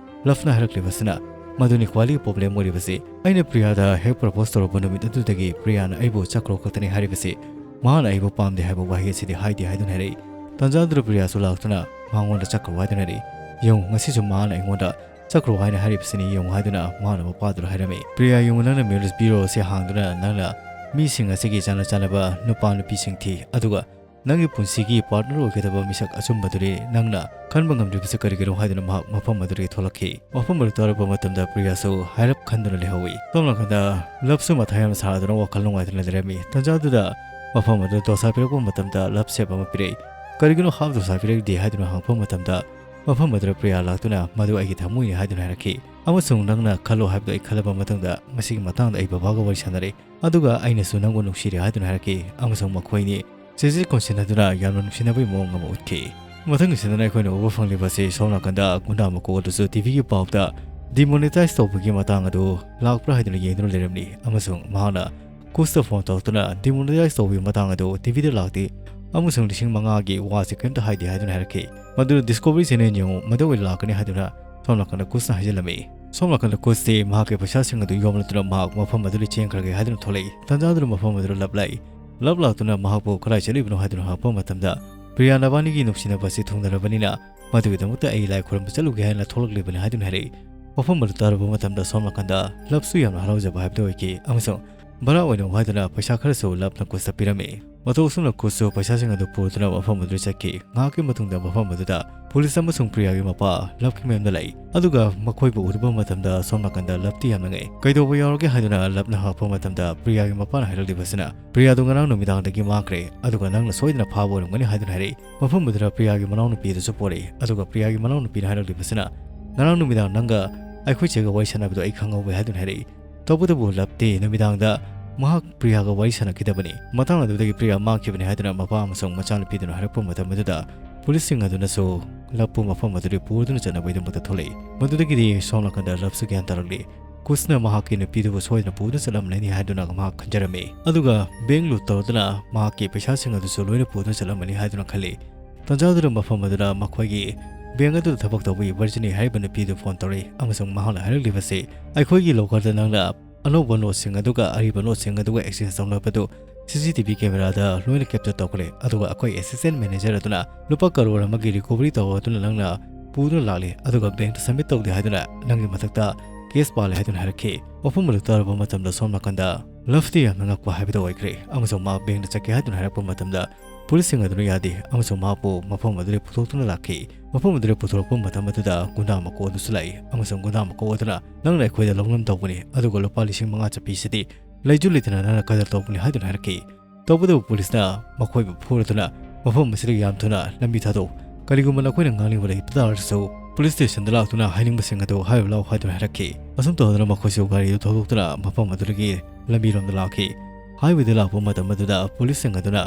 ꯂꯞꯅ ꯍꯥꯏꯔꯛꯂꯤꯕꯁꯤꯅ, "ꯃꯗꯨꯅꯤ ꯈ꯭ꯋꯥꯏꯗꯒꯤ ꯄ꯭ꯔꯣꯕ꯭ꯂꯦꯝ ꯑꯣꯏꯔꯤꯕꯁꯤ꯫ ꯑꯩꯅ ꯄ꯭ꯔꯤꯌꯥꯗ ꯍꯦꯛ ꯄ꯭ꯔꯄꯣꯁ ꯇꯧꯔꯛꯄ ꯅꯨꯃꯤꯠ ꯑꯗꯨꯗꯒꯤ ꯄ꯭ꯔꯤꯌꯥꯅ ꯑꯩꯕꯨ ꯆꯠꯈ꯭ꯔꯣ ꯈꯛꯇꯅꯤ ꯍꯥꯏꯔꯤꯕꯁꯤ꯫ ꯃꯍꯥꯛꯅ ꯑꯩꯕꯨ ꯄꯥꯝꯗꯦ ꯍꯥꯏꯕ ꯋꯥꯍꯩ ꯑꯁꯤꯗꯤ ꯍꯥꯏꯗꯦ" ꯍꯥꯏꯗꯨꯅ ꯍꯥꯏꯔꯛꯏ꯫ ꯇꯟꯖꯥꯗꯨꯗ ꯄ꯭ꯔꯤꯌꯥꯁꯨ ꯂꯥꯛꯇꯨꯅ ꯃꯉꯣꯟꯗ "ꯆꯠꯈ꯭ꯔꯣ" ꯍꯥꯏꯗꯨꯅ ꯍꯥꯏꯔꯛꯏ꯫ "ꯌꯦꯡꯉꯨ, ꯉꯁꯤꯁꯨ ꯃꯍꯥꯛꯅ ꯑꯩꯉꯣꯟꯗ ꯆꯠꯈ꯭ꯔꯣ ꯍꯥꯏꯅ ꯍꯥꯏꯔꯤꯕꯁꯤꯅꯤ ꯌꯦꯡꯉꯨ" ꯍꯥꯏꯗꯨꯅ ꯃꯍꯥꯛꯅ ꯃꯄꯥꯗꯨꯗ ꯍꯥꯏꯔꯝꯃꯤ꯫ "ꯄ꯭ꯔꯤꯌꯥ, ꯌꯦꯡꯉꯨ, ꯅꯪꯅ ꯃꯦꯔꯤꯖ ꯕ꯭ꯌꯨꯔꯣ ꯑꯁꯤ ꯍꯥꯡꯗꯨꯅ ꯅꯪꯅ ꯃꯤꯁꯤꯡ ꯑꯁꯤꯒꯤ ꯆꯥꯟꯅ ꯆꯥꯟꯅꯕ ꯅꯨꯄꯥ ꯅꯨꯄꯤꯁꯤꯡ ꯊꯤ, ꯑꯗꯨꯒ ꯅꯪꯒꯤ ꯄꯨꯟꯁꯤꯒꯤ ꯄꯥꯔꯠꯅꯔ ꯑꯣꯏꯒꯗꯕ ꯃꯤꯁꯛ ꯑꯆꯨꯝꯕꯗꯨꯗꯤ ꯅꯪꯅ ꯈꯟꯕ ꯉꯝꯗ꯭ꯔꯤꯕꯁꯤ ꯀꯔꯤꯒꯤꯅꯣ?" ꯍꯥꯏꯗꯨꯅ ꯃꯍꯥꯛ ꯃꯐꯝ ꯑꯗꯨꯗꯒꯤ ꯊꯣꯛꯂꯛꯈꯤ꯫ ꯃꯐꯝ ꯑꯗꯨ ꯇꯥꯔꯨꯕ ꯃꯇꯝꯗ ꯄ꯭ꯔꯤꯌꯥꯁꯨ ꯍꯥꯏꯔꯞ ꯈꯟꯗꯨꯅ ꯂꯩꯍꯧꯏ꯫ ꯁꯣꯝ ꯅꯥꯀꯟꯗ ꯂꯞꯁꯨ ꯃꯊꯥ ꯌꯥꯝꯅ ꯁꯥꯗꯨꯅ ꯋꯥꯈꯜ ꯅꯨꯡꯉꯥꯏꯇꯅ ꯂꯩꯔꯝꯃꯤ꯫ ꯇꯟꯖꯥꯗꯨꯗ ꯃꯐꯝ ꯑꯗꯨ ꯗꯣꯁꯥ ꯄꯤꯔꯛꯄ ꯃꯇꯝꯗ ꯂꯞ ꯁꯦꯞ ꯑꯃ ꯄꯤꯔꯛꯏ꯫ "ꯀꯔꯤꯒꯤꯅꯣ ꯍꯥꯐ ꯗꯣꯁꯥ ꯄꯤꯔꯛꯏꯗꯤ?" ꯍꯥꯏꯗꯨꯅ ꯍꯪꯉꯛꯄ ꯃꯇꯝꯗ, ꯃꯐꯝ ꯑꯗꯨꯗ ꯄ꯭ꯔꯤꯌꯥ ꯂꯥꯛꯇꯨꯅ, "ꯃꯗꯨ ꯑꯩꯒꯤ ꯊꯃꯣꯏꯅꯤ" ꯍꯥꯏꯗꯨꯅ ꯍꯥꯏꯔꯛꯈꯤ꯫ "ꯑꯃꯁꯨꯡ ꯅꯪꯅ ꯈꯜꯂꯣ ꯍꯥꯏꯕꯗꯨ ꯑꯩ ꯈꯜꯂꯕ ꯃꯇꯨꯡꯗ ꯃꯁꯤꯒꯤ ꯃꯇꯥꯡꯗ ꯑꯩ ꯕꯕꯥꯒ ꯋꯥꯔꯤ ꯁꯥꯟꯅꯔꯦ, ꯑꯗꯨꯒ ꯑꯩꯅꯁꯨ ꯅꯪꯕꯨ ꯅꯨꯡꯁꯤꯔꯦ" ꯍꯥꯏꯗꯨꯅ ꯍꯥꯏꯔꯛꯈꯤ, ꯑꯃꯁꯨꯡ ꯃꯈꯣꯏꯅꯤ ꯆꯦꯆꯦꯠ ꯀꯣꯟꯁꯤꯟꯅꯗꯨꯅ ꯌꯥꯝꯅ ꯅꯨꯡꯁꯤꯅꯕꯒꯤ ꯃꯑꯣꯡ ꯑꯃ ꯎꯠꯈꯤ꯫ ꯃꯊꯪꯒꯤꯁꯤꯗꯅ ꯑꯩꯈꯣꯏꯅ ꯎꯕ ꯐꯪꯂꯤꯕꯁꯤ ꯁꯣꯝ ꯅꯥꯀꯟꯗ ꯒꯨꯟꯗꯥ ꯃꯀꯣꯛ ꯑꯗꯨꯁꯨ ꯇꯤ ꯚꯤꯒꯤ ꯄꯥꯎꯗ ꯗꯤꯃꯣꯅꯤꯇꯥꯏꯖ ꯇꯧꯕꯒꯤ ꯃꯇꯥꯡ ꯑꯗꯨ ꯂꯥꯛꯄ꯭ꯔꯥ ꯍꯥꯏꯗꯨꯅ ꯌꯦꯡꯗꯨꯅ ꯂꯩꯔꯝꯂꯤ, ꯑꯃꯁꯨꯡ ꯃꯍꯥꯛꯅ ꯀꯨꯁꯇ ꯐꯣꯟ ꯇꯧꯔꯛꯇꯨꯅ ꯗꯤꯃꯣꯅꯤꯇꯥꯏꯖ ꯇꯧꯕꯒꯤ ꯃꯇꯥꯡ ꯑꯗꯨ ꯇꯤ ꯚꯤꯗ ꯂꯥꯛꯇꯦ, ꯑꯃꯁꯨꯡ ꯂꯤꯁꯤꯡ ꯃꯉꯥꯒꯤ ꯋꯥꯁꯤ ꯀꯔꯤꯝꯇ ꯍꯥꯏꯗꯦ ꯍꯥꯏꯗꯨꯅ ꯍꯥꯏꯔꯛꯈꯤ꯫ "ꯃꯗꯨ ꯗꯤꯁꯀꯣꯚꯔꯤ ꯆꯦꯅꯦꯜ ꯌꯦꯡꯉꯨ, ꯃꯗꯨ ꯑꯣꯏꯅ ꯂꯥꯛꯀꯅꯤ" ꯍꯥꯏꯗꯨꯅ ꯁꯣꯝ ꯅꯥꯀꯟꯗ ꯀꯨꯁꯅ ꯍꯥꯏꯖꯤꯜꯂꯝꯃꯤ꯫ ꯁꯣꯝ ꯅꯥꯀꯟꯗ ꯀꯨꯁꯇꯤ ꯃꯍꯥꯛꯀꯤ ꯄꯩꯁꯥꯁꯤꯡ ꯑꯗꯨ ꯌꯣꯝꯂꯗꯨꯅ ꯃꯍꯥꯛ ꯃꯐꯝ ꯑꯗꯨꯗ ꯆꯦꯟꯈ꯭ꯔꯒꯦ ꯍꯥꯏꯗꯨꯅ ꯊꯣꯛꯂꯛꯏ꯫ ꯇꯟꯖꯥꯗꯨꯗ ꯃꯐꯝ ꯑꯗꯨꯗ ꯂꯞ ꯂꯥꯛꯏ꯫ ꯂꯞ ꯂꯥꯛꯇꯨꯅ ꯃꯍꯥꯛꯄꯨ "ꯀꯗꯥꯏ ꯆꯠꯂꯤꯕꯅꯣ?" ꯍꯥꯏꯗꯨꯅ ꯍꯪꯉꯛꯄ ꯃꯇꯝꯗ, "ꯄ꯭ꯔꯤꯌꯥ, ꯅꯕꯥꯅꯤꯒꯤ ꯅꯨꯡꯁꯤꯅꯕ ꯑꯁꯤ ꯊꯨꯡꯅꯔꯕꯅꯤꯅ ꯃꯗꯨꯒꯤꯗꯃꯛꯇ ꯑꯩ ꯂꯥꯏ ꯈꯨꯔꯨꯝꯕ ꯆꯠꯂꯨꯒꯦ ꯍꯥꯏꯅ ꯊꯣꯛꯂꯛꯂꯤꯕꯅꯤ" ꯍꯥꯏꯗꯨꯅ ꯍꯥꯏꯔꯛꯏ꯫ ꯋꯥꯐꯝ ꯑꯗꯨ ꯇꯥꯔꯨꯕ ꯃꯇꯝꯗ ꯁꯣꯝ ꯅꯥꯀꯟꯗ ꯂꯞꯁꯨ ꯌꯥꯝꯅ ꯍꯔꯥꯎꯖꯕ ꯍꯥꯏꯕꯗꯨ ꯑꯣꯏꯈꯤ, ꯑꯃꯁꯨꯡ ꯚꯔꯥ ꯑꯣꯏꯅ ꯍꯥꯏꯗꯨꯅ ꯄꯩꯁꯥ ꯈꯔꯁꯨ ꯂꯞꯅ ꯀꯨꯁꯇ ꯄꯤꯔꯝꯃꯤ꯫ ꯃꯇꯧ ꯑꯁꯨꯝꯅ ꯀꯨꯁꯁꯨ ꯄꯩꯁꯥꯁꯤꯡ ꯑꯗꯨ ꯄꯨꯗꯨꯅ ꯃꯐꯝ ꯑꯗꯨꯗ ꯆꯠꯈꯤ꯫ ꯉꯥꯏꯍꯥꯛꯀꯤ ꯃꯇꯨꯡꯗ ꯃꯐꯝ ꯑꯗꯨꯗ ꯄꯨꯂꯤꯁ ꯑꯃꯁꯨꯡ ꯄ꯭ꯔꯤꯌꯥꯒꯤ ꯃꯄꯥ ꯂꯞꯀꯤ ꯃꯌꯨꯝꯗ ꯂꯩ꯫ ꯑꯗꯨꯒ ꯃꯈꯣꯏꯕꯨ ꯎꯔꯨꯕ ꯃꯇꯝꯗ ꯁꯣꯝ ꯅꯥꯀꯟꯗ ꯂꯞꯇꯤ ꯌꯥꯝꯅ ꯉꯛꯏ꯫ "ꯀꯩꯗꯧꯕ ꯌꯥꯎꯔꯒꯦ?" ꯍꯥꯏꯗꯨꯅ ꯂꯞꯅ ꯍꯪꯉꯛꯄ ꯃꯇꯝꯗ ꯄ꯭ꯔꯤꯌꯥꯒꯤ ꯃꯄꯥꯅ ꯍꯥꯏꯔꯛꯂꯤꯕꯁꯤꯅ, "ꯄ꯭ꯔꯤꯌꯥꯗꯨ ꯉꯔꯥꯡ ꯅꯨꯃꯤꯗꯥꯡꯗꯒꯤ ꯃꯥꯡꯈ꯭ꯔꯦ, ꯑꯗꯨꯒ ꯅꯪꯅ ꯁꯣꯏꯗꯅ ꯐꯥꯕ ꯑꯣꯏꯔꯝꯒꯅꯤ" ꯍꯥꯏꯗꯨꯅ ꯍꯥꯏꯔꯛꯏ꯫ ꯃꯐꯝ ꯑꯗꯨꯗ ꯄ꯭ꯔꯤꯌꯥꯒꯤ ꯃꯅꯥꯎꯅꯨꯄꯤ ꯑꯗꯨꯁꯨ ꯄꯣꯔꯛꯏ꯫ ꯑꯗꯨꯒ ꯄ꯭ꯔꯤꯌꯥꯒꯤ ꯃꯅꯥꯎꯅꯨꯄꯤꯅ ꯍꯥꯏꯔꯛꯂꯤꯕꯁꯤꯅ, "ꯉꯔꯥꯡ ꯅꯨꯃꯤꯗꯥꯡ ꯅꯪꯒ ꯑꯩꯈꯣꯏ ꯆꯦꯒ ꯋꯥꯔꯤ ꯁꯥꯟꯅꯕꯗꯣ ꯑꯩ ꯈꯪꯍꯧꯋꯦ" ꯍꯥꯏꯗꯨꯅ ꯍꯥꯏꯔꯛꯏ꯫ ꯇꯧꯕꯇꯕꯨ ꯂꯞꯇꯤ ꯅꯨꯃꯤꯗꯥꯡꯗ ꯃꯍꯥꯛ ꯄ꯭ꯔꯤꯌꯥꯒ ꯋꯥꯔꯤ ꯁꯥꯟꯅꯈꯤꯗꯕꯅꯤ꯫ ꯃꯇꯥꯡ ꯑꯗꯨꯗꯒꯤ ꯄ꯭ꯔꯤꯌꯥ ꯃꯥꯡꯈꯤꯕꯅꯤ ꯍꯥꯏꯗꯨꯅ ꯃꯄꯥ ꯑꯃꯁꯨꯡ ꯃꯆꯥꯅꯨꯄꯤꯗꯨꯅ ꯍꯥꯏꯔꯛꯄ ꯃꯇꯝ ꯑꯗꯨꯗ ꯄꯨꯂꯤꯁꯁꯤꯡ ꯑꯗꯨꯅꯁꯨ ꯂꯞꯄꯨ ꯃꯐꯝ ꯑꯗꯨꯗꯒꯤ ꯄꯨꯗꯨꯅ ꯆꯠꯅꯕꯒꯤꯗꯃꯛꯇ ꯊꯣꯛꯂꯛꯏ꯫ ꯃꯗꯨꯗꯒꯤꯗꯤ ꯁꯣꯝ ꯅꯥꯀꯟꯗ ꯂꯞꯁꯨ ꯒ꯭ꯌꯥꯟ ꯇꯥꯔꯛꯂꯤ꯫ ꯀꯨꯁꯅ ꯃꯍꯥꯛꯀꯤ ꯅꯨꯄꯤꯗꯨꯕꯨ ꯁꯣꯏꯗꯅ ꯄꯨꯗꯨꯅ ꯆꯠꯂꯝꯂꯅꯤ ꯍꯥꯏꯗꯨꯅ ꯃꯍꯥꯛ ꯈꯟꯖꯔꯝꯃꯤ꯫ ꯑꯗꯨꯒ ꯕꯦꯡ ꯂꯨꯠ ꯇꯧꯗꯨꯅ ꯃꯍꯥꯛꯀꯤ ꯄꯩꯁꯥꯁꯤꯡ ꯑꯗꯨꯁꯨ ꯂꯣꯏꯅ ꯄꯨꯗꯨꯅ ꯆꯠꯂꯝꯃꯅꯤ ꯍꯥꯏꯗꯨꯅ ꯈꯜꯂꯤ꯫ ꯇꯟꯖꯥꯗꯨꯗ ꯃꯐꯝ ꯑꯗꯨꯗ ꯃꯈꯣꯏꯒꯤ ꯕꯦꯡ ꯑꯗꯨꯗ ꯊꯕꯛ ꯇꯧꯕꯒꯤ ꯚꯔꯖꯤꯅꯤ ꯍꯥꯏꯔꯤꯕ ꯅꯨꯄꯤꯗꯨ ꯐꯣꯟ ꯇꯧꯔꯛꯏ, ꯑꯃꯁꯨꯡ ꯃꯍꯥꯛꯅ ꯍꯥꯏꯔꯛꯂꯤꯕꯁꯤ, "ꯑꯩꯈꯣꯏꯒꯤ ꯂꯣꯀꯔꯗ ꯅꯪꯅ ꯑꯅꯧꯕ ꯅꯣꯠꯁꯤꯡ ꯑꯗꯨꯒ ꯑꯔꯤꯕ ꯅꯣꯠꯁꯤꯡ ꯑꯗꯨꯒ ꯑꯦꯛꯁꯆꯦꯟꯖ ꯇꯧꯅꯕꯗꯨ ꯁꯤ ꯁꯤ ꯇꯤ ꯚꯤ ꯀꯦꯃꯦꯔꯥꯗ ꯂꯣꯏꯅ ꯀꯦꯞꯆꯔ ꯇꯧꯈ꯭ꯔꯦ꯫ ꯑꯗꯨꯒ ꯑꯩꯈꯣꯏ ꯑꯦꯁꯤꯁꯇꯦꯟ ꯃꯦꯅꯦꯖꯔ ꯑꯗꯨꯅ ꯂꯨꯄꯥ ꯀꯔꯣꯔ ꯑꯃꯒꯤ ꯔꯤꯀꯣꯚꯔꯤ ꯇꯧꯔꯗꯨꯅ ꯅꯪꯅ ꯄꯨꯗꯨꯅ ꯂꯥꯛꯂꯦ, ꯑꯗꯨꯒ ꯕꯦꯡꯛꯇ ꯁꯕꯃꯤꯠ ꯇꯧꯗꯦ ꯍꯥꯏꯗꯨꯅ ꯅꯪꯒꯤ ꯃꯊꯛꯇ ꯀꯦꯁ ꯄꯥꯜꯂꯦ" ꯍꯥꯏꯗꯨꯅ ꯍꯥꯏꯔꯛꯈꯤ꯫ ꯋꯥꯐꯝ ꯑꯗꯨ ꯇꯥꯔꯨꯕ ꯃꯇꯝꯗ ꯁꯣꯝ ꯅꯥꯀꯟꯗ ꯂꯞꯇꯤ ꯌꯥꯝꯅ ꯉꯛꯄ ꯍꯥꯏꯕꯗꯨ ꯑꯣꯏꯈ꯭ꯔꯦ, ꯑꯃꯁꯨꯡ ꯃꯍꯥꯛ ꯕꯦꯡꯛꯇ ꯆꯠꯀꯦ ꯍꯥꯏꯗꯨꯅ ꯍꯥꯏꯔꯛꯄ ꯃꯇꯝꯗ ꯄꯨꯂꯤꯁꯁꯤꯡ ꯑꯗꯨꯅ ꯌꯥꯗꯦ, ꯑꯃꯁꯨꯡ ꯃꯍꯥꯛꯄꯨ ꯃꯐꯝ ꯑꯗꯨꯗꯒꯤ ꯄꯨꯊꯣꯛꯇꯨꯅ ꯂꯥꯛꯈꯤ꯫ ꯃꯐꯝ ꯑꯗꯨꯗ ꯄꯨꯊꯣꯔꯛꯄ ꯃꯇꯝ ꯑꯗꯨꯗ ꯒꯨꯟꯗꯥ ꯃꯀꯣꯛ ꯑꯗꯨꯁꯨ ꯂꯥꯛꯏ, ꯑꯃꯁꯨꯡ ꯒꯨꯟꯗꯥ ꯃꯀꯣꯛ ꯑꯗꯨꯅ, "ꯅꯪꯅ ꯑꯩꯈꯣꯏꯗ ꯂꯧꯅꯝ ꯇꯧꯕꯅꯤ, ꯑꯗꯨꯒ ꯂꯨꯄꯥ ꯂꯤꯁꯤꯡ ꯃꯉꯥ ꯆꯠꯄꯤꯁꯤꯗꯤ ꯂꯩꯖꯨ ꯂꯩꯇꯅ ꯅꯪꯅ ꯀꯗꯔ ꯇꯧꯕꯅꯤ" ꯍꯥꯏꯗꯨꯅ ꯍꯥꯏꯔꯛꯈꯤ꯫ ꯇꯧꯕꯇꯕꯨ ꯄꯨꯂꯤꯁꯅ ꯃꯈꯣꯏꯕꯨ ꯐꯨꯔꯗꯨꯅ ꯃꯐꯝ ꯑꯁꯤꯗꯒꯤ ꯌꯥꯝ ꯊꯨꯅ ꯂꯝꯕꯤ ꯊꯥꯗꯣꯛꯎ꯫ ꯀꯔꯤꯒꯨꯝꯕ ꯅꯈꯣꯏꯅ ꯉꯥꯡꯅꯤꯡꯕ ꯂꯩꯕ ꯇꯥꯔꯁꯨ ꯄꯨꯂꯤꯁ ꯁ꯭ꯇꯦꯁꯟꯗ ꯂꯥꯛꯇꯨꯅ ꯍꯥꯏꯅꯤꯡꯕꯁꯤꯡ ꯑꯗꯨ ꯍꯥꯏꯔꯨ ꯂꯥꯎ ꯍꯥꯏꯗꯨꯅ ꯍꯥꯏꯔꯛꯈꯤ꯫ ꯑꯁꯨꯝ ꯇꯧꯗꯨꯅ ꯃꯈꯣꯏꯁꯨ ꯒꯥꯔꯤꯗꯨ ꯊꯧꯗꯣꯛꯇꯨꯅ ꯃꯐꯝ ꯑꯗꯨꯗꯒꯤ ꯂꯝꯕꯤꯔꯣꯝꯗ ꯂꯥꯛꯈꯤ꯫ ꯍꯥꯏꯋꯦꯗ ꯂꯥꯛꯄ ꯃꯇꯝ ꯑꯗꯨꯗ ꯄꯨꯂꯤꯁꯁꯤꯡ ꯑꯗꯨꯅ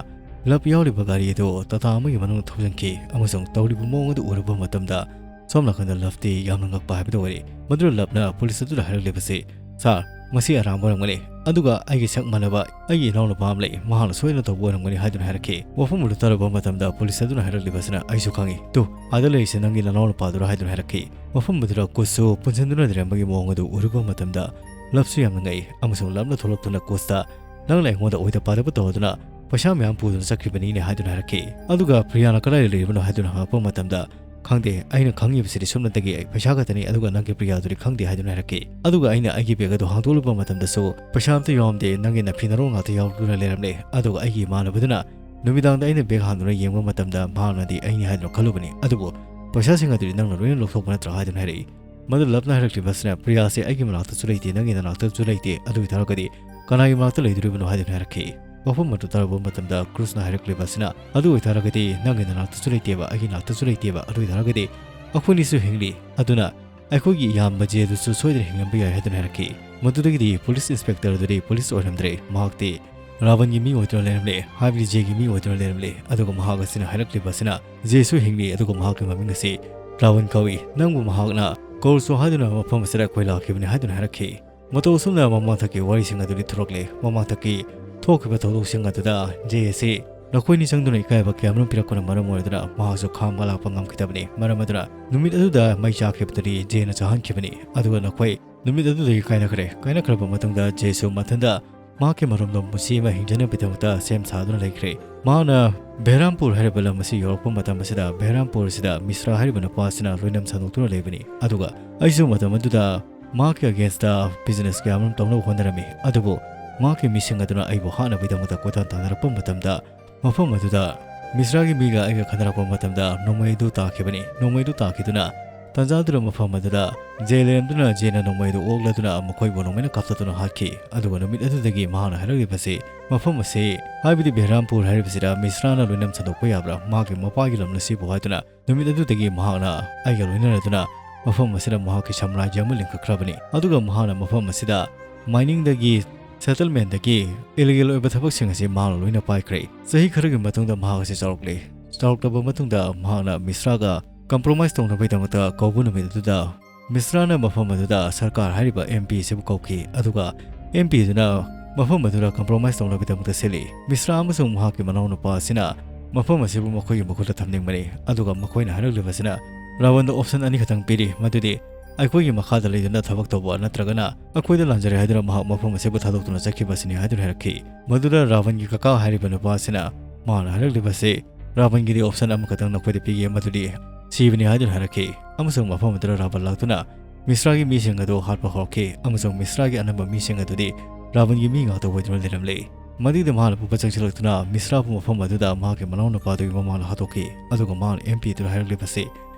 ꯂꯞ ꯌꯥꯎꯔꯤꯕ ꯒꯥꯔꯤ ꯑꯗꯨ ꯇꯥꯇꯥ ꯑꯃꯒꯤ ꯃꯅꯨꯡꯗ ꯊꯧꯖꯤꯟꯈꯤ, ꯑꯃꯁꯨꯡ ꯇꯧꯔꯤꯕ ꯃꯑꯣꯡ ꯑꯗꯨ ꯎꯔꯨꯕ ꯃꯇꯝꯗ ꯁꯣꯝ ꯅꯥꯀꯟꯗ ꯂꯞꯇꯤ ꯌꯥꯝꯅ ꯉꯛꯄ ꯍꯥꯏꯕꯗꯨ ꯑꯣꯏꯔꯦ꯫ ꯃꯗꯨꯗ ꯂꯞꯅ ꯄꯨꯂꯤꯁ ꯑꯗꯨꯗ ꯍꯥꯏꯔꯛꯂꯤꯕꯁꯤ, "ꯁꯥꯔ, ꯃꯁꯤ ꯑꯔꯥꯟꯕ ꯑꯣꯏꯔꯝꯒꯅꯤ, ꯑꯗꯨꯒ ꯑꯩꯒꯤ ꯁꯛ ꯃꯥꯟꯅꯕ ꯑꯩꯒꯤ ꯏꯅꯥꯎꯅꯨꯄꯥ ꯑꯃ ꯂꯩ, ꯃꯍꯥꯛꯅ ꯁꯣꯏꯗꯅ ꯇꯧꯕ ꯑꯣꯏꯔꯝꯒꯅꯤ" ꯍꯥꯏꯗꯨꯅ ꯍꯥꯏꯔꯛꯈꯤ꯫ ꯋꯥꯐꯝ ꯑꯗꯨ ꯇꯥꯔꯨꯕ ꯃꯇꯝꯗ ꯄꯨꯂꯤꯁ ꯑꯗꯨꯅ ꯍꯥꯏꯔꯛꯂꯤꯕꯁꯤꯅ, "ꯑꯩꯁꯨ ꯈꯪꯏ, ꯇꯨ, ꯑꯥꯗ ꯂꯩꯔꯤꯁꯦ ꯅꯪꯒꯤ ꯅꯅꯥꯎꯅꯨꯄꯥꯗꯨꯔꯥ" ꯍꯥꯏꯗꯨꯅ ꯍꯥꯏꯔꯛꯈꯤ꯫ ꯃꯐꯝ ꯑꯗꯨꯗ ꯀꯨꯁꯁꯨ ꯄꯨꯟꯁꯤꯟꯗꯨꯅ ꯂꯩꯔꯝꯕꯒꯤ ꯃꯑꯣꯡ ꯑꯗꯨ ꯎꯔꯨꯕ ꯃꯇꯝꯗ ꯂꯞꯁꯨ ꯌꯥꯝꯅ ꯉꯛꯏ, ꯑꯃꯁꯨꯡ ꯂꯞꯅ ꯊꯣꯛꯂꯛꯇꯨꯅ ꯀꯨꯁꯇ, "ꯅꯪꯅ ꯑꯩꯉꯣꯟꯗ ꯑꯣꯏꯗ ꯄꯥꯗꯕ ꯇꯧꯗꯨꯅ ꯄꯩꯁꯥ ꯃꯌꯥꯝ ꯄꯨꯗꯨꯅ ꯆꯠꯈ꯭ꯔꯤꯕꯅꯤꯅꯦ" ꯍꯥꯏꯗꯨꯅ ꯍꯥꯏꯔꯛꯈꯤ꯫ ꯑꯗꯨꯒ ꯄ꯭ꯔꯤꯌꯥꯅ ꯀꯗꯥꯏꯗ ꯂꯩꯔꯤꯕꯅꯣ ꯍꯥꯏꯗꯨꯅ ꯍꯪꯉꯛꯄ ꯃꯇꯝꯗ, "ꯈꯪꯗꯦ, ꯑꯩꯅ ꯈꯪꯉꯤꯕꯁꯤꯗꯤ ꯁꯨꯞꯅꯇꯒꯤ ꯑꯩ ꯄꯩꯁꯥ ꯈꯛꯇꯅꯤ, ꯑꯗꯨꯒ ꯅꯪꯒꯤ ꯄ꯭ꯔꯤꯌꯥꯗꯨꯗꯤ ꯈꯪꯗꯦ" ꯍꯥꯏꯗꯨꯅ ꯍꯥꯏꯔꯛꯈꯤ꯫ ꯑꯗꯨꯒ ꯑꯩꯅ ꯑꯩꯒꯤ ꯕꯦꯒ ꯑꯗꯨ ꯍꯥꯡꯗꯣꯛꯂꯨꯕ ꯃꯇꯝꯗꯁꯨ ꯄꯩꯁꯥ ꯑꯝꯇ ꯌꯥꯎꯔꯝꯗꯦ, ꯅꯪꯒꯤ ꯅꯐꯤ ꯅꯔꯣꯜ ꯉꯥꯛꯇ ꯌꯥꯎꯗꯨꯅ ꯂꯩꯔꯝꯂꯦ꯫ ꯑꯗꯨꯒ ꯑꯩꯒꯤ ꯏꯃꯥꯟꯅꯕꯗꯨꯅ ꯅꯨꯃꯤꯗꯥꯡꯗ ꯑꯩꯅ ꯕꯦꯒ ꯍꯥꯡꯗꯨꯅ ꯌꯦꯡꯕ ꯃꯇꯝꯗ ꯃꯍꯥꯛꯅꯗꯤ ꯑꯩꯅꯤ ꯍꯥꯏꯗꯨꯅ ꯈꯜꯂꯨꯕꯅꯤ, ꯑꯗꯨꯕꯨ ꯄꯩꯁꯥꯁꯤꯡ ꯑꯗꯨꯗꯤ ꯅꯪꯅ ꯂꯣꯏꯅ ꯂꯧꯊꯣꯛꯄ ꯅꯠꯇ꯭ꯔꯥ ꯍꯥꯏꯗꯨꯅ ꯍꯥꯏꯔꯛꯏ꯫ ꯃꯗꯨ ꯂꯞꯅ ꯍꯥꯏꯔꯛꯂꯤꯕꯁꯤꯅ ꯄ꯭ꯔꯤꯌꯥꯁꯦ ꯑꯩꯒꯤ ꯃꯅꯥꯛꯇꯁꯨ ꯂꯩꯇꯦ, ꯅꯪꯒꯤ ꯅꯅꯥꯛꯇꯁꯨ ꯂꯩꯇꯦ, ꯑꯗꯨ ꯑꯣꯏꯇꯥꯔꯒꯗꯤ ꯀꯅꯥꯒꯤ ꯃꯅꯥꯛꯇ ꯂꯩꯗꯣꯔꯤꯕꯅꯣ ꯍꯥꯏꯗꯨꯅ ꯍꯥꯏꯔꯛꯈꯤ꯫ ꯋꯥꯐꯝ ꯑꯗꯨ ꯇꯥꯔꯨꯕ ꯃꯇꯝꯗ ꯀ꯭ꯔꯨꯁꯅ ꯍꯥꯏꯔꯛꯂꯤꯕ ꯑꯁꯤꯅ, "ꯑꯗꯨ ꯑꯣꯏꯇꯥꯔꯒꯗꯤ ꯅꯪꯒꯤ ꯅꯅꯥꯛꯇꯁꯨ ꯂꯩꯇꯦꯕ, ꯑꯩꯒꯤ ꯅꯥꯛꯇꯁꯨ ꯂꯩꯇꯦꯕ, ꯑꯗꯨ ꯑꯣꯏꯇꯥꯔꯒꯗꯤ ꯑꯩꯈꯣꯏꯅꯤꯁꯨ ꯍꯤꯡꯂꯤ, ꯑꯗꯨꯅ ꯑꯩꯈꯣꯏꯒꯤ ꯏꯌꯥꯝꯕ ꯖꯦ ꯑꯗꯨꯁꯨ ꯁꯣꯏꯗꯅ ꯍꯤꯡꯂꯝꯕ ꯌꯥꯏ" ꯍꯥꯏꯗꯨꯅ ꯍꯥꯏꯔꯛꯈꯤ꯫ ꯃꯗꯨꯗꯒꯤꯗꯤ ꯄꯨꯂꯤꯁ ꯏꯟꯁꯄꯦꯛꯇꯔ ꯑꯗꯨꯗꯤ ꯄꯨꯂꯤꯁ ꯑꯣꯏꯔꯝꯗ꯭ꯔꯦ, ꯃꯍꯥꯛꯇꯤ ꯔꯥꯕꯟꯒꯤ ꯃꯤ ꯑꯣꯏꯗꯨꯅ ꯂꯩꯔꯝꯂꯦ, ꯍꯥꯏꯕꯗꯤ ꯖꯦꯒꯤ ꯃꯤ ꯑꯣꯏꯗꯨꯅ ꯂꯩꯔꯝꯂꯦ꯫ ꯑꯗꯨꯒ ꯃꯍꯥꯛ ꯑꯁꯤꯅ ꯍꯥꯏꯔꯛꯂꯤꯕ ꯑꯁꯤꯅ, "ꯖꯦꯁꯨ ꯍꯤꯡꯂꯤ, ꯑꯗꯨꯒ ꯃꯍꯥꯛꯀꯤ ꯃꯃꯤꯡ ꯑꯁꯤ ꯔꯥꯕꯟ ꯀꯧꯏ꯫ ꯅꯪꯕꯨ ꯃꯍꯥꯛꯅ ꯀꯧꯔꯁꯨ ꯍꯥꯏꯗꯨꯅ ꯃꯐꯝ ꯑꯁꯤꯗ ꯑꯩꯈꯣꯏ ꯂꯥꯛꯈꯤꯕꯅꯤ" ꯍꯥꯏꯗꯨꯅ ꯍꯥꯏꯔꯛꯈꯤ꯫ ꯃꯇꯧ ꯑꯁꯨꯝꯅ ꯃꯃꯥꯡꯊꯛꯀꯤ ꯋꯥꯔꯤꯁꯤꯡ ꯑꯗꯨ ꯂꯤꯊꯣꯔꯛꯂꯦ꯫ ꯃꯃꯥꯡꯊꯛꯀꯤ ꯊꯣꯛꯈꯤꯕ ꯊꯧꯗꯣꯛꯁꯤꯡ ꯑꯗꯨꯗ ꯖꯦ ꯑꯁꯤ ꯅꯈꯣꯏꯅꯤ ꯆꯪꯗꯨꯅ ꯏꯀꯥꯏꯕ ꯀꯌꯥꯃꯔꯨꯝ ꯄꯤꯔꯛꯄꯅ ꯃꯔꯝ ꯑꯣꯏꯔꯗꯨꯅ ꯃꯍꯥꯛꯁꯨ ꯈꯥꯝꯕ ꯂꯥꯛꯄ ꯉꯝꯈꯤꯗꯕꯅꯤ꯫ ꯃꯔꯝ ꯑꯗꯨꯅ ꯅꯨꯃꯤꯠ ꯑꯗꯨꯗ ꯃꯩ ꯆꯥꯛꯈꯤꯕꯗꯨꯗꯤ ꯖꯦꯅ ꯆꯥꯍꯟꯈꯤꯕꯅꯤ꯫ ꯑꯗꯨꯒ ꯅꯈꯣꯏ ꯅꯨꯃꯤꯠ ꯑꯗꯨꯗꯒꯤ ꯀꯥꯏꯅꯈ꯭ꯔꯦ꯫ ꯀꯥꯏꯅꯈ꯭ꯔꯕ ꯃꯇꯨꯡꯗ ꯖꯦꯁꯨ ꯃꯊꯟꯇ ꯃꯍꯥꯛꯀꯤ ꯃꯔꯨꯝꯗꯣꯝ ꯄꯨꯟꯁꯤ ꯑꯃ ꯍꯤꯡꯖꯅꯕꯒꯤꯗꯃꯛꯇ ꯁꯦꯝ ꯁꯥꯗꯨꯅ ꯂꯩꯈ꯭ꯔꯦ꯫ ꯃꯍꯥꯛꯅ ꯕꯦꯍꯔꯥꯝꯄꯨꯔ ꯍꯥꯏꯔꯤꯕ ꯂꯝ ꯑꯁꯤ ꯌꯧꯔꯛꯄ ꯃꯇꯝ ꯑꯁꯤꯗ ꯕꯦꯍꯔꯥꯝꯄꯨꯔ ꯑꯁꯤꯗ ꯃꯤꯁ꯭ꯔꯥ ꯍꯥꯏꯔꯤꯕ ꯅꯨꯄꯥ ꯑꯁꯤꯅ ꯂꯣꯏꯅꯝ ꯁꯟꯗꯣꯛꯇꯨꯅ ꯂꯩꯕꯅꯤ꯫ ꯑꯗꯨꯒ ꯑꯩꯁꯨ ꯃꯇꯝ ꯑꯗꯨꯗ ꯃꯍꯥꯛꯀꯤ against ꯗ business ꯀꯌꯥ ꯑꯃꯔꯣꯝ ꯇꯧꯅꯕ ꯍꯣꯠꯅꯔꯝꯃꯤ꯫ ꯑꯗꯨꯕꯨ ꯃꯍꯥꯛꯀꯤ ꯃꯤꯁꯤꯡ ꯑꯗꯨꯅ ꯑꯩꯕꯨ ꯍꯥꯠꯅꯕꯒꯤꯗꯃꯛꯇ ꯀꯣꯏꯇꯥꯟ ꯇꯥꯟꯅꯔꯛꯄ ꯃꯇꯝꯗ ꯃꯐꯝ ꯑꯗꯨꯗ ꯃꯤꯁ꯭ꯔꯥꯒꯤ ꯃꯤꯒ ꯑꯩꯒ ꯈꯠꯅꯔꯛꯄ ꯃꯇꯝꯗ ꯅꯣꯡꯃꯩ ꯑꯗꯨ ꯇꯥꯈꯤꯕꯅꯤ꯫ ꯅꯣꯡꯃꯩ ꯑꯗꯨ ꯇꯥꯈꯤꯗꯨꯅ ꯇꯥꯟꯖꯥꯗꯨꯗ ꯃꯐꯝ ꯑꯗꯨꯗ ꯖꯦ ꯂꯩꯔꯝꯗꯨꯅ ꯖꯦꯅ ꯅꯣꯡꯃꯩ ꯑꯗꯨ ꯑꯣꯛꯂꯗꯨꯅ ꯃꯈꯣꯏꯕꯨ ꯅꯣꯡꯃꯩꯅ ꯀꯥꯞꯊꯠꯇꯨꯅ ꯍꯥꯠꯈꯤ꯫ ꯑꯗꯨꯒ ꯅꯨꯃꯤꯠ ꯑꯗꯨꯗꯒꯤ ꯃꯍꯥꯛꯅ ꯍꯥꯏꯔꯛꯂꯤꯕꯁꯤ ꯃꯐꯝ ꯑꯁꯤ, ꯍꯥꯏꯕꯗꯤ ꯕꯦꯍꯔꯥꯝꯄꯨꯔ ꯍꯥꯏꯔꯤꯕꯁꯤꯗ ꯃꯤꯁ꯭ꯔꯥꯅ ꯂꯣꯏꯅꯝ ꯁꯟꯗꯣꯛꯄ ꯌꯥꯕ꯭ꯔꯥ? ꯃꯍꯥꯛꯀꯤ ꯃꯄꯥꯒꯤ ꯂꯝ ꯑꯁꯤꯕꯨ ꯍꯥꯏꯗꯨꯅ ꯅꯨꯃꯤꯠ ꯑꯗꯨꯗꯒꯤ ꯃꯍꯥꯛꯅ ꯑꯩꯒ ꯂꯣꯏꯅꯔꯗꯨꯅ ꯃꯐꯝ ꯑꯁꯤꯗ ꯃꯍꯥꯛꯀꯤ ꯁꯥꯝꯔꯥꯖ꯭ꯌ ꯑꯃ ꯂꯤꯡꯈꯠꯈ꯭ꯔꯕꯅꯤ꯫ ꯑꯗꯨꯒ ꯃꯍꯥꯛꯅ ꯃꯐꯝ ꯑꯁꯤꯗ mining ꯗꯒꯤ settlement ꯇꯒꯤ illegal ꯑꯣꯏꯕ ꯊꯕꯛꯁꯤꯡ ꯑꯁꯤ ꯃꯍꯥꯛꯅ ꯂꯣꯏꯅ ꯄꯥꯏꯈ꯭ꯔꯦ꯫ ꯆꯍꯤ ꯈꯔꯒꯤ ꯃꯇꯨꯡꯗ ꯃꯍꯥꯛ ꯑꯁꯤ ꯆꯥꯎꯔꯛꯂꯦ꯫ ꯆꯥꯎꯔꯛꯂꯕ ꯃꯇꯨꯡꯗ ꯃꯍꯥꯛꯅ ꯃꯤꯁ꯭ꯔꯥꯒ compromise ꯇꯧꯅꯕꯒꯤꯗꯃꯛꯇ ꯀꯧꯕ ꯅꯨꯃꯤꯠ ꯑꯗꯨꯗ ꯃꯤꯁ꯭ꯔꯥꯅ ꯃꯐꯝ ꯑꯗꯨꯗ ꯁꯔꯀꯥꯔ ꯍꯥꯏꯔꯤꯕ ꯑꯦꯝ ꯄꯤ ꯑꯁꯤꯕꯨ ꯀꯧꯈꯤ꯫ ꯑꯗꯨꯒ ꯑꯦꯝ ꯄꯤ ꯑꯗꯨꯅ ꯃꯐꯝ ꯑꯗꯨꯗ compromise ꯇꯧꯅꯕꯒꯤꯗꯃꯛꯇ ꯁꯤꯜꯂꯤ꯫ ꯃꯤꯁ꯭ꯔꯥ ꯑꯃꯁꯨꯡ ꯃꯍꯥꯛꯀꯤ ꯃꯅꯥꯎꯅꯨꯄꯥ ꯑꯁꯤꯅ ꯃꯐꯝ ꯑꯁꯤꯕꯨ ꯃꯈꯣꯏꯒꯤ ꯃꯈꯨꯠꯇ ꯊꯝꯅꯤꯡꯕꯅꯤ꯫ ꯑꯗꯨꯒ ꯃꯈꯣꯏꯅ ꯍꯥꯏꯔꯛꯂꯤꯕꯁꯤꯅ ꯔꯥꯋꯟꯗ option ꯑꯅꯤꯈꯛꯇꯪ ꯄꯤꯔꯤ, ꯃꯗꯨꯗꯤ ꯑꯩꯈꯣꯏꯒꯤ ꯃꯈꯥꯗ ꯂꯩꯗꯨꯅ ꯊꯕꯛ ꯇꯧꯕ ꯅꯠꯇ꯭ꯔꯒꯅ ꯑꯩꯈꯣꯏꯗ ꯂꯥꯟꯖꯔꯦ ꯍꯥꯏꯗꯨꯅ ꯃꯍꯥꯛ ꯃꯐꯝ ꯑꯁꯤꯕꯨ ꯊꯥꯗꯣꯛꯇꯨꯅ ꯆꯠꯈꯤꯕꯁꯤꯅꯤ ꯍꯥꯏꯗꯨꯅ ꯍꯥꯏꯔꯛꯈꯤ꯫ ꯃꯗꯨꯗ ꯔꯥꯋꯟꯒꯤ ꯀꯀꯥ ꯍꯥꯏꯔꯤꯕ ꯅꯨꯄꯥ ꯑꯁꯤꯅ ꯃꯍꯥꯛꯅ ꯍꯥꯏꯔꯛꯂꯤꯕꯁꯤ, "ꯔꯥꯋꯟꯒꯤꯗꯤ option ꯑꯃꯈꯛꯇꯪ ꯅꯈꯣꯏꯗ ꯄꯤꯒꯦ, ꯃꯗꯨꯗꯤ ꯁꯤꯕꯅꯤ ꯍꯥꯏꯗꯨꯅ ꯍꯥꯏꯔꯛꯈꯤ꯫ ꯑꯃꯁꯨꯡ ꯃꯐꯝ ꯑꯗꯨꯗ ꯔꯥꯕꯟ ꯂꯥꯛꯇꯨꯅ ꯃꯤꯁ꯭ꯔꯥꯒꯤ ꯃꯤꯁꯤꯡ ꯑꯗꯨ ꯍꯥꯠꯄ ꯍꯧꯔꯛꯈꯤ, ꯑꯃꯁꯨꯡ ꯃꯤꯁ꯭ꯔꯥꯒꯤ ꯑꯅꯝꯕ ꯃꯤꯁꯤꯡ ꯑꯗꯨꯗꯤ ꯔꯥꯕꯟꯒꯤ ꯃꯤ ꯉꯥꯛꯇ ꯑꯣꯏꯗꯨꯅ ꯂꯩꯔꯝꯂꯦ꯫ ꯃꯗꯨꯗ ꯃꯍꯥꯛꯅ ꯄꯨꯄ ꯆꯪꯁꯤꯜꯂꯛꯇꯨꯅ ꯃꯤꯁ꯭ꯔꯥꯕꯨ ꯃꯐꯝ ꯑꯗꯨꯗ ꯃꯍꯥꯛꯀꯤ ꯃꯅꯥꯎꯅꯨꯄꯥꯗꯨꯒꯤ ꯃꯃꯥꯡꯗ ꯍꯥꯠꯇꯣꯛꯈꯤ꯫ ꯑꯗꯨꯒ ꯃꯍꯥꯛꯅ ꯑꯦꯝ ꯄꯤ ꯑꯗꯨꯗ ꯍꯥꯏꯔꯛꯂꯤꯕꯁꯤ,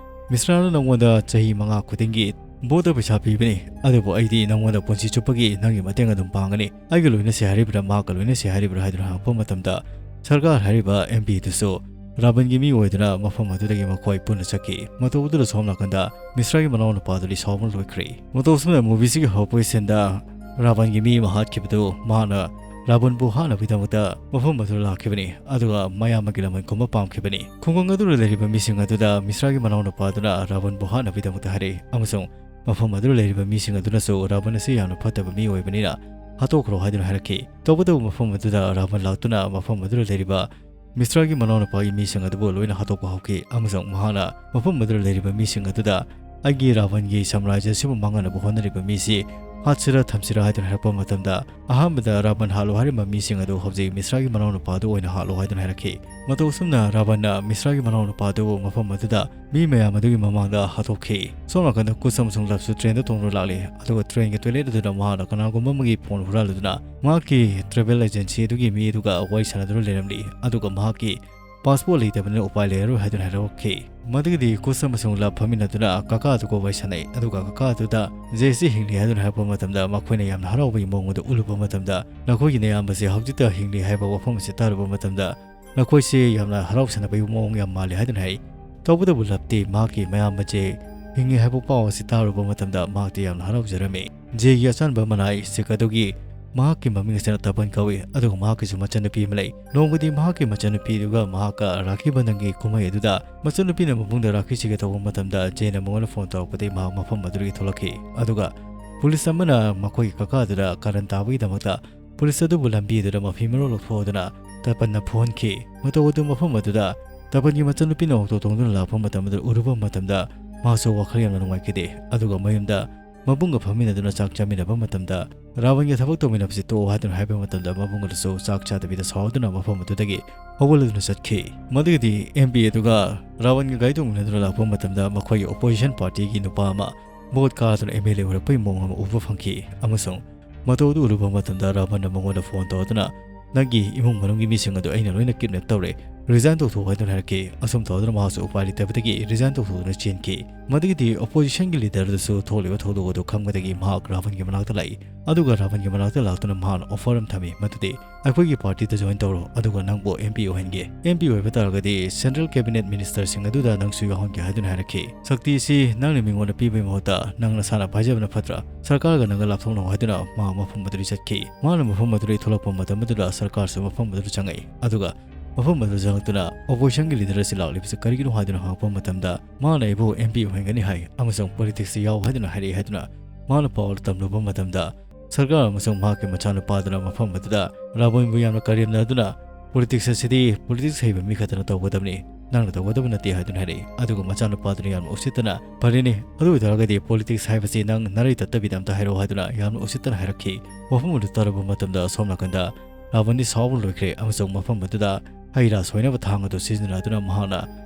"ꯃꯤꯁ꯭ꯔꯥꯅ ꯅꯪꯉꯣꯟꯗ ꯆꯍꯤ ꯃꯉꯥ ꯈꯨꯗꯤꯡꯒꯤ ꯕꯣꯠꯇ ꯄꯩꯁꯥ ꯄꯤꯕꯅꯤ, ꯑꯗꯨꯕꯨ ꯑꯩꯗꯤ ꯅꯪꯉꯣꯟꯗ ꯄꯨꯟꯁꯤ ꯆꯨꯞꯄꯒꯤ ꯅꯪꯒꯤ ꯃꯇꯦꯡ ꯑꯗꯨꯝ ꯄꯥꯡꯒꯅꯤ꯫ ꯑꯩꯒ ꯂꯣꯏꯅꯁꯤ ꯍꯥꯏꯔꯤꯕ꯭ꯔꯥ, ꯃꯍꯥꯛꯀ ꯂꯣꯏꯅꯁꯤ ꯍꯥꯏꯔꯤꯕ꯭ꯔꯥ?" ꯍꯥꯏꯗꯨꯅ ꯍꯪꯉꯛꯄ ꯃꯇꯝꯗ, ꯁꯔꯀꯥꯔ ꯍꯥꯏꯔꯤꯕ ꯑꯦꯝ ꯄꯤ ꯑꯗꯨꯁꯨ ꯔꯥꯕꯟꯒꯤ ꯃꯤ ꯑꯣꯏꯗꯨꯅ ꯃꯐꯝ ꯑꯗꯨꯗꯒꯤ ꯃꯈꯣꯏ ꯄꯨꯟꯅ ꯆꯠꯈꯤ꯫ ꯃꯇꯧ ꯑꯗꯨꯗ ꯁꯣꯝ ꯅꯥꯀꯟꯗ ꯃꯤꯁ꯭ꯔꯥꯒꯤ ꯃꯅꯥꯎꯅꯨꯄꯥꯗꯨꯗꯤ ꯁꯥꯎꯕꯅ ꯂꯣꯏꯈ꯭ꯔꯦ꯫ ꯃꯇꯧ ꯑꯁꯨꯝꯅ movieꯁꯤꯒꯤ ꯍꯧꯔꯛꯄꯒꯤ sceneꯗ ꯔꯥꯕꯟꯒꯤ ꯃꯤ ꯑꯃ ꯍꯥꯠꯈꯤꯕꯗꯨ ꯃꯍꯥꯛꯅ ꯔꯥꯕꯟꯕꯨ ꯍꯥꯠꯅꯕꯒꯤꯗꯃꯛꯇ ꯃꯐꯝ ꯑꯗꯨꯗ ꯂꯥꯛꯈꯤꯕꯅꯤ, ꯑꯗꯨꯒ ꯃꯌꯥꯝ ꯑꯃꯒꯤ ꯂꯃꯟ ꯈꯨꯝꯕ ꯄꯥꯝꯈꯤꯕꯅꯤ꯫ ꯈꯨꯡꯒꯪ ꯑꯗꯨꯗ ꯂꯩꯔꯤꯕ ꯃꯤꯁꯤꯡ ꯑꯗꯨꯗ ꯃꯤꯁ꯭ꯔꯥꯒꯤ ꯃꯅꯥꯎꯅꯨꯄꯥꯗꯨꯅ ꯔꯥꯕꯟꯕꯨ ꯍꯥꯠꯅꯕꯒꯤꯗꯃꯛꯇ ꯍꯥꯏꯔꯛꯏ, ꯑꯃꯁꯨꯡ ꯃꯐꯝ ꯑꯗꯨꯗ ꯂꯩꯔꯤꯕ ꯃꯤꯁꯤꯡ ꯑꯗꯨꯅꯁꯨ ꯔꯥꯕꯟ ꯑꯁꯤ ꯌꯥꯝꯅ ꯐꯠꯇꯕ ꯃꯤ ꯑꯣꯏꯕꯅꯤꯅ ꯍꯥꯠꯇꯣꯛꯈ꯭ꯔꯣ ꯍꯥꯏꯗꯨꯅ ꯍꯥꯏꯔꯛꯈꯤ꯫ ꯇꯧꯕꯇꯕꯨ ꯃꯐꯝ ꯑꯗꯨꯗ ꯔꯥꯕꯟ ꯂꯥꯛꯇꯨꯅ ꯃꯐꯝ ꯑꯗꯨꯗ ꯂꯩꯔꯤꯕ ꯃꯤꯁ꯭ꯔꯥꯒꯤ ꯃꯅꯥꯎꯅꯨꯄꯥꯒꯤ ꯃꯤꯁꯤꯡ ꯑꯗꯨꯕꯨ ꯂꯣꯏꯅ ꯍꯥꯠꯇꯣꯛꯄ ꯍꯧꯈꯤ, ꯑꯃꯁꯨꯡ ꯃꯍꯥꯛꯅ ꯃꯐꯝ ꯑꯗꯨꯗ ꯂꯩꯔꯤꯕ ꯃꯤꯁꯤꯡ ꯑꯗꯨꯗ, "ꯑꯩꯒꯤ ꯔꯥꯕꯟꯒꯤ ꯁꯥꯝꯔꯥꯖ꯭ꯌ ꯑꯁꯤꯕꯨ ꯃꯥꯡꯍꯟꯅꯕ ꯍꯣꯠꯅꯔꯤꯕ ꯃꯤꯁꯤ ꯍꯥꯠꯁꯤꯔꯥ ꯊꯝꯁꯤꯔꯥ?" ꯍꯥꯏꯗꯨꯅ ꯍꯥꯏꯔꯛꯄ ꯃꯇꯝꯗ, ꯑꯍꯥꯟꯕꯗ ꯔꯥꯕꯟ ꯍꯥꯠꯂꯣ ꯍꯥꯏꯔꯤꯕ ꯃꯤꯁꯤꯡ ꯑꯗꯨ ꯍꯧꯖꯤꯛ ꯃꯤꯁ꯭ꯔꯥꯒꯤ ꯃꯅꯥꯎꯅꯨꯄꯥꯗꯨ ꯑꯣꯏꯅ ꯍꯥꯠꯂꯣ ꯍꯥꯏꯗꯨꯅ ꯍꯥꯏꯔꯛꯈꯤ꯫ ꯃꯇꯧ ꯑꯁꯨꯝꯅ ꯔꯥꯕꯟꯅ ꯃꯤꯁ꯭ꯔꯥꯒꯤ ꯃꯅꯥꯎꯅꯨꯄꯥꯗꯨꯕꯨ ꯃꯐꯝ ꯑꯗꯨꯗ ꯃꯤ ꯃꯌꯥꯝ ꯑꯗꯨꯒꯤ ꯃꯃꯥꯡꯗ ꯍꯥꯠꯇꯣꯛꯈꯤ꯫ ꯁꯣꯝ ꯅꯥꯀꯟꯗ ꯀꯨꯁ ꯑꯃꯁꯨꯡ ꯂꯚꯁꯨ trainꯗ ꯇꯣꯡꯗꯨꯅ ꯂꯥꯛꯂꯤ, ꯑꯗꯨꯒ trainꯒꯤ toilet ꯑꯗꯨꯗ ꯃꯍꯥꯛꯅ ꯀꯅꯥꯒꯨꯝꯕ ꯑꯃꯒꯤ phone ꯍꯨꯔꯥꯜꯂꯗꯨꯅ ꯃꯍꯥꯛꯀꯤ travel agency ꯑꯗꯨꯒꯤ ꯃꯤ ꯑꯗꯨꯒ ꯋꯥꯔꯤ ꯁꯥꯟꯅꯗꯨꯅ ꯂꯩꯔꯝꯂꯤ, ꯑꯗꯨꯒ ꯃꯍꯥꯛꯀꯤ passport ꯂꯩꯇꯕꯅꯤꯅ ꯎꯄꯥꯏ ꯂꯩꯔꯔꯣꯏ ꯍꯥꯏꯗꯨꯅ ꯍꯥꯏꯔꯛꯈꯤ꯫ ꯃꯗꯨꯒꯤꯗꯤ ꯀꯨꯁ ꯑꯃꯁꯨꯡ ꯂꯚ ꯐꯝꯃꯤꯟꯅꯗꯨꯅ ꯀꯀꯥ ꯑꯗꯨꯒ ꯋꯥꯔꯤ ꯁꯥꯟꯅꯩ, ꯑꯗꯨꯒ ꯀꯀꯥ ꯑꯗꯨꯗ ꯖꯦꯁꯤ ꯍꯤꯡꯂꯤ ꯍꯥꯏꯗꯨꯅ ꯍꯥꯏꯔꯛꯄ ꯃꯇꯝꯗ ꯃꯈꯣꯏꯅ ꯌꯥꯝꯅ ꯍꯔꯥꯎꯕꯒꯤ ꯃꯑꯣꯡ ꯑꯗꯨ ꯎꯠꯂꯨꯕ ꯃꯇꯝꯗ, "ꯅꯈꯣꯏꯒꯤ ꯅꯌꯥꯝꯕꯁꯦ ꯍꯧꯖꯤꯛꯇ ꯍꯤꯡꯂꯤ ꯍꯥꯏꯕ ꯋꯥꯐꯝ ꯑꯁꯤ ꯇꯥꯔꯨꯕ ꯃꯇꯝꯗ ꯅꯈꯣꯏꯁꯦ ꯌꯥꯝꯅ ꯍꯔꯥꯎꯁꯅꯕꯒꯤ ꯃꯑꯣꯡ ꯌꯥꯝ ꯃꯥꯜꯂꯤ" ꯍꯥꯏꯗꯨꯅ ꯍꯥꯏ꯫ ꯇꯧꯕꯇꯕꯨ ꯂꯚꯇꯤ ꯃꯍꯥꯛꯀꯤ ꯃꯌꯥꯝꯕꯁꯦ ꯍꯤꯡꯉꯤ ꯍꯥꯏꯕ ꯄꯥꯎ ꯑꯁꯤ ꯇꯥꯔꯨꯕ ꯃꯇꯝꯗ ꯃꯍꯥꯛꯇꯤ ꯌꯥꯝꯅ ꯍꯔꯥꯎꯖꯔꯝꯃꯤ꯫ ꯖꯦꯒꯤ ꯑꯆꯥꯟꯕ ꯃꯅꯥꯏ ꯁꯤꯛ ꯑꯗꯨꯒꯤ ꯃꯍꯥꯛꯀꯤ ꯃꯃꯤꯡ ꯑꯁꯤꯅ ꯇꯄꯟ ꯀꯧꯏ, ꯑꯗꯨꯒ ꯃꯍꯥꯛꯀꯤꯁꯨ ꯃꯆꯟꯅꯨꯄꯤ ꯑꯃ ꯂꯩ꯫ ꯅꯣꯡꯃꯗꯤ ꯃꯍꯥꯛꯀꯤ ꯃꯆꯟꯅꯨꯄꯤꯗꯨꯒ ꯃꯍꯥꯛꯀ ꯔꯥꯈꯤ ꯕꯟꯙꯟꯒꯤ ꯀꯨꯝꯍꯩ ꯑꯗꯨꯗ ꯃꯆꯟꯅꯨꯄꯤꯅ ꯃꯕꯨꯡꯗ ꯔꯥꯈꯤ ꯁꯤꯒꯦ ꯇꯧꯕ ꯃꯇꯝꯗ ꯖꯦꯅ ꯃꯉꯣꯟꯗ phone ꯇꯧꯔꯛꯄꯗꯒꯤ ꯃꯍꯥꯛ ꯃꯐꯝ ꯑꯗꯨꯗꯒꯤ ꯊꯣꯛꯂꯛꯈꯤ꯫ ꯑꯗꯨꯒ ꯄꯨꯂꯤꯁ ꯑꯃꯅ ꯃꯈꯣꯏꯒꯤ ꯀꯀꯥ ꯑꯗꯨꯗ ꯀꯥꯔꯟ ꯇꯥꯕꯒꯤꯗꯃꯛꯇ ꯄꯨꯂꯤꯁ ꯑꯗꯨꯕꯨ ꯂꯝꯕꯤ ꯑꯗꯨꯗ ꯃꯐꯤ ꯃꯔꯣꯜ ꯂꯧꯊꯣꯛꯇꯨꯅ ꯇꯄꯟꯅ ꯐꯨꯍꯟꯈꯤ꯫ ꯃꯇꯧ ꯑꯗꯨ ꯃꯐꯝ ꯑꯗꯨꯗ ꯇꯄꯟꯒꯤ ꯃꯆꯟꯅꯨꯄꯤꯅ ꯑꯣꯇꯣ ꯇꯣꯡꯗꯨꯅ ꯂꯥꯛꯄ ꯃꯇꯝ ꯑꯗꯨ ꯎꯔꯨꯕ ꯃꯇꯝꯗ ꯃꯍꯥꯛꯁꯨ ꯋꯥꯈꯜ ꯌꯥꯝꯅ ꯅꯨꯡꯉꯥꯏꯈꯤꯗꯦ꯫ ꯑꯗꯨꯒ ꯃꯌꯨꯝꯗ ꯃꯕꯨꯡꯒ ꯐꯝꯃꯤꯟꯅꯗꯨꯅ ꯆꯥꯛ ꯆꯥꯃꯤꯟꯅꯕ ꯃꯇꯝꯗ ꯔꯥꯕꯟꯒꯤ ꯊꯕꯛ ꯇꯧꯃꯤꯟꯅꯕꯁꯤ ꯇꯣꯛꯑꯣ ꯍꯥꯏꯗꯨꯅ ꯍꯥꯏꯕ ꯃꯇꯝꯗ ꯃꯕꯨꯡ ꯑꯗꯨꯁꯨ ꯆꯥꯛ ꯆꯥꯗꯕꯤꯗ ꯁꯥꯎꯗꯨꯅ ꯃꯐꯝ ꯑꯗꯨꯗꯒꯤ ꯍꯧꯒꯠꯂꯗꯨꯅ ꯆꯠꯈꯤ꯫ ꯃꯗꯨꯒꯤꯗꯤ ꯑꯦꯝ ꯄꯤ ꯑꯗꯨꯒ ꯔꯥꯕꯟꯒ ꯒꯥꯔꯤ ꯇꯣꯡꯃꯤꯟꯅꯗꯨꯅ ꯂꯥꯛꯄ ꯃꯇꯝꯗ ꯃꯈꯣꯏꯒꯤ ꯑꯣꯄꯣꯖꯤꯁꯟ ꯄꯥꯔꯇꯤꯒꯤ ꯅꯨꯄꯥ ꯑꯃ ꯚꯣꯠ ꯀꯥꯗꯨꯅ ꯑꯦꯝ ꯑꯦꯜ ꯑꯦ ꯑꯣꯏꯔꯛꯄꯒꯤ ꯃꯑꯣꯡ ꯑꯃ ꯎꯕ ꯐꯪꯈꯤ꯫ ꯑꯃꯁꯨꯡ ꯃꯇꯧ ꯑꯗꯨ ꯎꯔꯨꯕ ꯃꯇꯝꯗ ꯔꯥꯕꯟꯅ ꯃꯉꯣꯟꯗ ꯐꯣꯟ ꯇꯧꯗꯨꯅ, "ꯅꯪꯒꯤ ꯏꯃꯨꯡ ꯃꯅꯨꯡꯒꯤ ꯃꯤꯁꯤꯡ ꯑꯗꯨ ꯑꯩꯅ ꯂꯣꯏꯅ ꯀꯤꯗꯅꯦꯞ ꯇꯧꯔꯦ, ꯔꯤꯖꯥꯏꯟ ꯇꯧꯊꯣꯛꯎ" ꯍꯥꯏꯗꯨꯅ ꯍꯥꯏꯔꯛꯈꯤ꯫ ꯑꯁꯨꯝ ꯇꯧꯗꯨꯅ ꯃꯍꯥꯛꯁꯨ ꯎꯄꯥꯏ ꯂꯩꯇꯕꯗꯒꯤ ꯔꯤꯖꯥꯏꯟ ꯇꯧꯊꯣꯛꯇꯨꯅ ꯆꯦꯟꯈꯤ꯫ ꯃꯗꯨꯒꯤꯗꯤ ꯑꯣꯄꯣꯖꯤꯁꯟꯒꯤ ꯂꯤꯗꯔ ꯑꯗꯨꯁꯨ ꯊꯣꯛꯂꯤꯕ ꯊꯧꯗꯣꯛ ꯑꯗꯨ ꯈꯪꯕꯗꯒꯤ ꯃꯍꯥꯛ ꯔꯥꯕꯟꯒꯤ ꯃꯅꯥꯛꯇ ꯂꯥꯛꯏ꯫ ꯑꯗꯨꯒ ꯔꯥꯕꯟꯒꯤ ꯃꯅꯥꯛꯇ ꯂꯥꯛꯇꯨꯅ ꯃꯍꯥꯛꯅ ꯑꯣꯐꯔ ꯑꯃ ꯊꯝꯃꯤ, ꯃꯗꯨꯗꯤ ꯑꯩꯈꯣꯏꯒꯤ ꯄꯥꯔꯇꯤꯗ ꯖꯣꯏꯟ ꯇꯧꯔꯣ, ꯑꯗꯨꯒ ꯅꯪꯕꯨ ꯑꯦꯝ ꯄꯤ ꯑꯣꯏꯍꯟꯒꯦ꯫ ꯑꯦꯝ ꯄꯤ ꯑꯣꯏꯕ ꯇꯥꯔꯒꯗꯤ ꯁꯦꯟꯇ꯭ꯔꯦꯜ ꯀꯦꯕꯤꯅꯦꯠ ꯃꯤꯅꯤꯁꯇꯔꯁꯤꯡ ꯑꯗꯨꯗ ꯅꯪꯁꯨ ꯌꯥꯎꯍꯟꯒꯦ ꯍꯥꯏꯗꯨꯅ ꯍꯥꯏꯔꯛꯈꯤ꯫ ꯁꯛꯇꯤꯁꯤ ꯅꯪꯅ ꯃꯤꯉꯣꯟꯗ ꯄꯤꯕꯒꯤ ꯃꯍꯨꯠꯇ ꯅꯪ ꯅꯁꯥꯅ ꯄꯥꯏꯖꯕꯅ ꯐꯠꯇ꯭ꯔꯥ? ꯁꯔꯀꯥꯔꯒ ꯅꯪꯒ ꯂꯥꯞꯊꯣꯛꯅꯧ ꯍꯥꯏꯗꯨꯅ ꯃꯍꯥꯛ ꯃꯐꯝ ꯑꯗꯨꯗꯒꯤ ꯆꯠꯈꯤ꯫ ꯃꯥꯅ ꯃꯐꯝ ꯑꯗꯨꯗꯒꯤ ꯊꯣꯛꯂꯛꯄ ꯃꯇꯝ ꯑꯗꯨꯗ ꯁꯔꯀꯥꯔꯁꯨ ꯃꯐꯝ ꯑꯗꯨꯗ ꯆꯪꯉꯛꯏ꯫ ꯑꯗꯨꯒ ꯃꯐꯝ ꯑꯗꯨꯗ ꯆꯪꯂꯛꯇꯨꯅ ꯑꯣꯄꯣꯖꯤꯁꯟꯒꯤ ꯂꯤꯗꯔ ꯑꯁꯤ ꯂꯥꯛꯂꯤꯕꯁꯤ ꯀꯔꯤꯒꯤꯅꯣ ꯍꯥꯏꯗꯨꯅ ꯍꯪꯉꯛꯄ ꯃꯇꯝꯗ, ꯃꯥꯅ ꯑꯩꯕꯨ ꯑꯦꯝ ꯄꯤ ꯑꯣꯏꯍꯟꯒꯅꯤ ꯍꯥꯏ ꯑꯃꯁꯨꯡ ꯄꯣꯂꯤꯇꯤꯛꯁꯇ ꯌꯥꯎ ꯍꯥꯏꯗꯨꯅ ꯍꯥꯏꯔꯛꯏ ꯍꯥꯏꯗꯨꯅ ꯃꯥꯅ ꯄꯥꯎ ꯑꯗꯨ ꯇꯝꯂꯨꯕ ꯃꯇꯝꯗ, ꯁꯔꯀꯥꯔ ꯑꯃꯁꯨꯡ ꯃꯍꯥꯛꯀꯤ ꯃꯆꯥꯅꯨꯄꯥꯗꯨꯅ ꯃꯐꯝ ꯑꯗꯨꯗ ꯔꯥꯕꯟꯕꯨ ꯌꯥꯝꯅ ꯀꯔꯦꯝꯅꯗꯨꯅ, "ꯄꯣꯂꯤꯇꯤꯛꯁ ꯑꯁꯤꯗꯤ ꯄꯣꯂꯤꯇꯤꯛꯁ ꯍꯩꯕ ꯃꯤ ꯈꯛꯇꯅ ꯇꯧꯒꯗꯕꯅꯤ, ꯅꯪꯅ ꯇꯧꯒꯗꯕ ꯅꯠꯇꯦ" ꯍꯥꯏꯗꯨꯅ ꯍꯥꯏꯔꯛꯏ꯫ ꯑꯗꯨꯒ ꯃꯆꯥꯅꯨꯄꯥꯗꯨꯅ ꯌꯥꯝꯅ ꯎꯁꯤꯠꯇꯅ, "ꯐꯔꯦꯅꯦ, ꯑꯗꯨ ꯑꯣꯏꯇꯥꯔꯒꯗꯤ ꯄꯣꯂꯤꯇꯤꯛꯁ ꯍꯥꯏꯕꯁꯤ ꯅꯪ ꯅꯔꯩ ꯇꯠꯇꯕꯤꯗ ꯑꯝꯇ ꯍꯥꯏꯔꯛꯑꯣ" ꯍꯥꯏꯗꯨꯅ ꯌꯥꯝꯅ ꯎꯁꯤꯠꯇꯅ ꯍꯥꯏꯔꯛꯈꯤ꯫ ꯋꯥꯐꯝ ꯑꯗꯨ ꯇꯥꯔꯕ ꯃꯇꯝꯗ ꯑꯁꯣꯝ ꯅꯥꯀꯟꯗ ꯔꯥꯕꯟꯗꯤ ꯁꯥꯎꯕ ꯂꯣꯏꯈ꯭ꯔꯦ ꯑꯃꯁꯨꯡ ꯃꯐꯝ ꯑꯗꯨꯗ ꯍꯩ ꯔꯥ ꯁꯣꯏꯅꯕ ꯊꯥꯡ ꯑꯗꯨ ꯁꯤꯖꯤꯟꯅꯗꯨꯅ ꯃꯍꯥꯛꯅ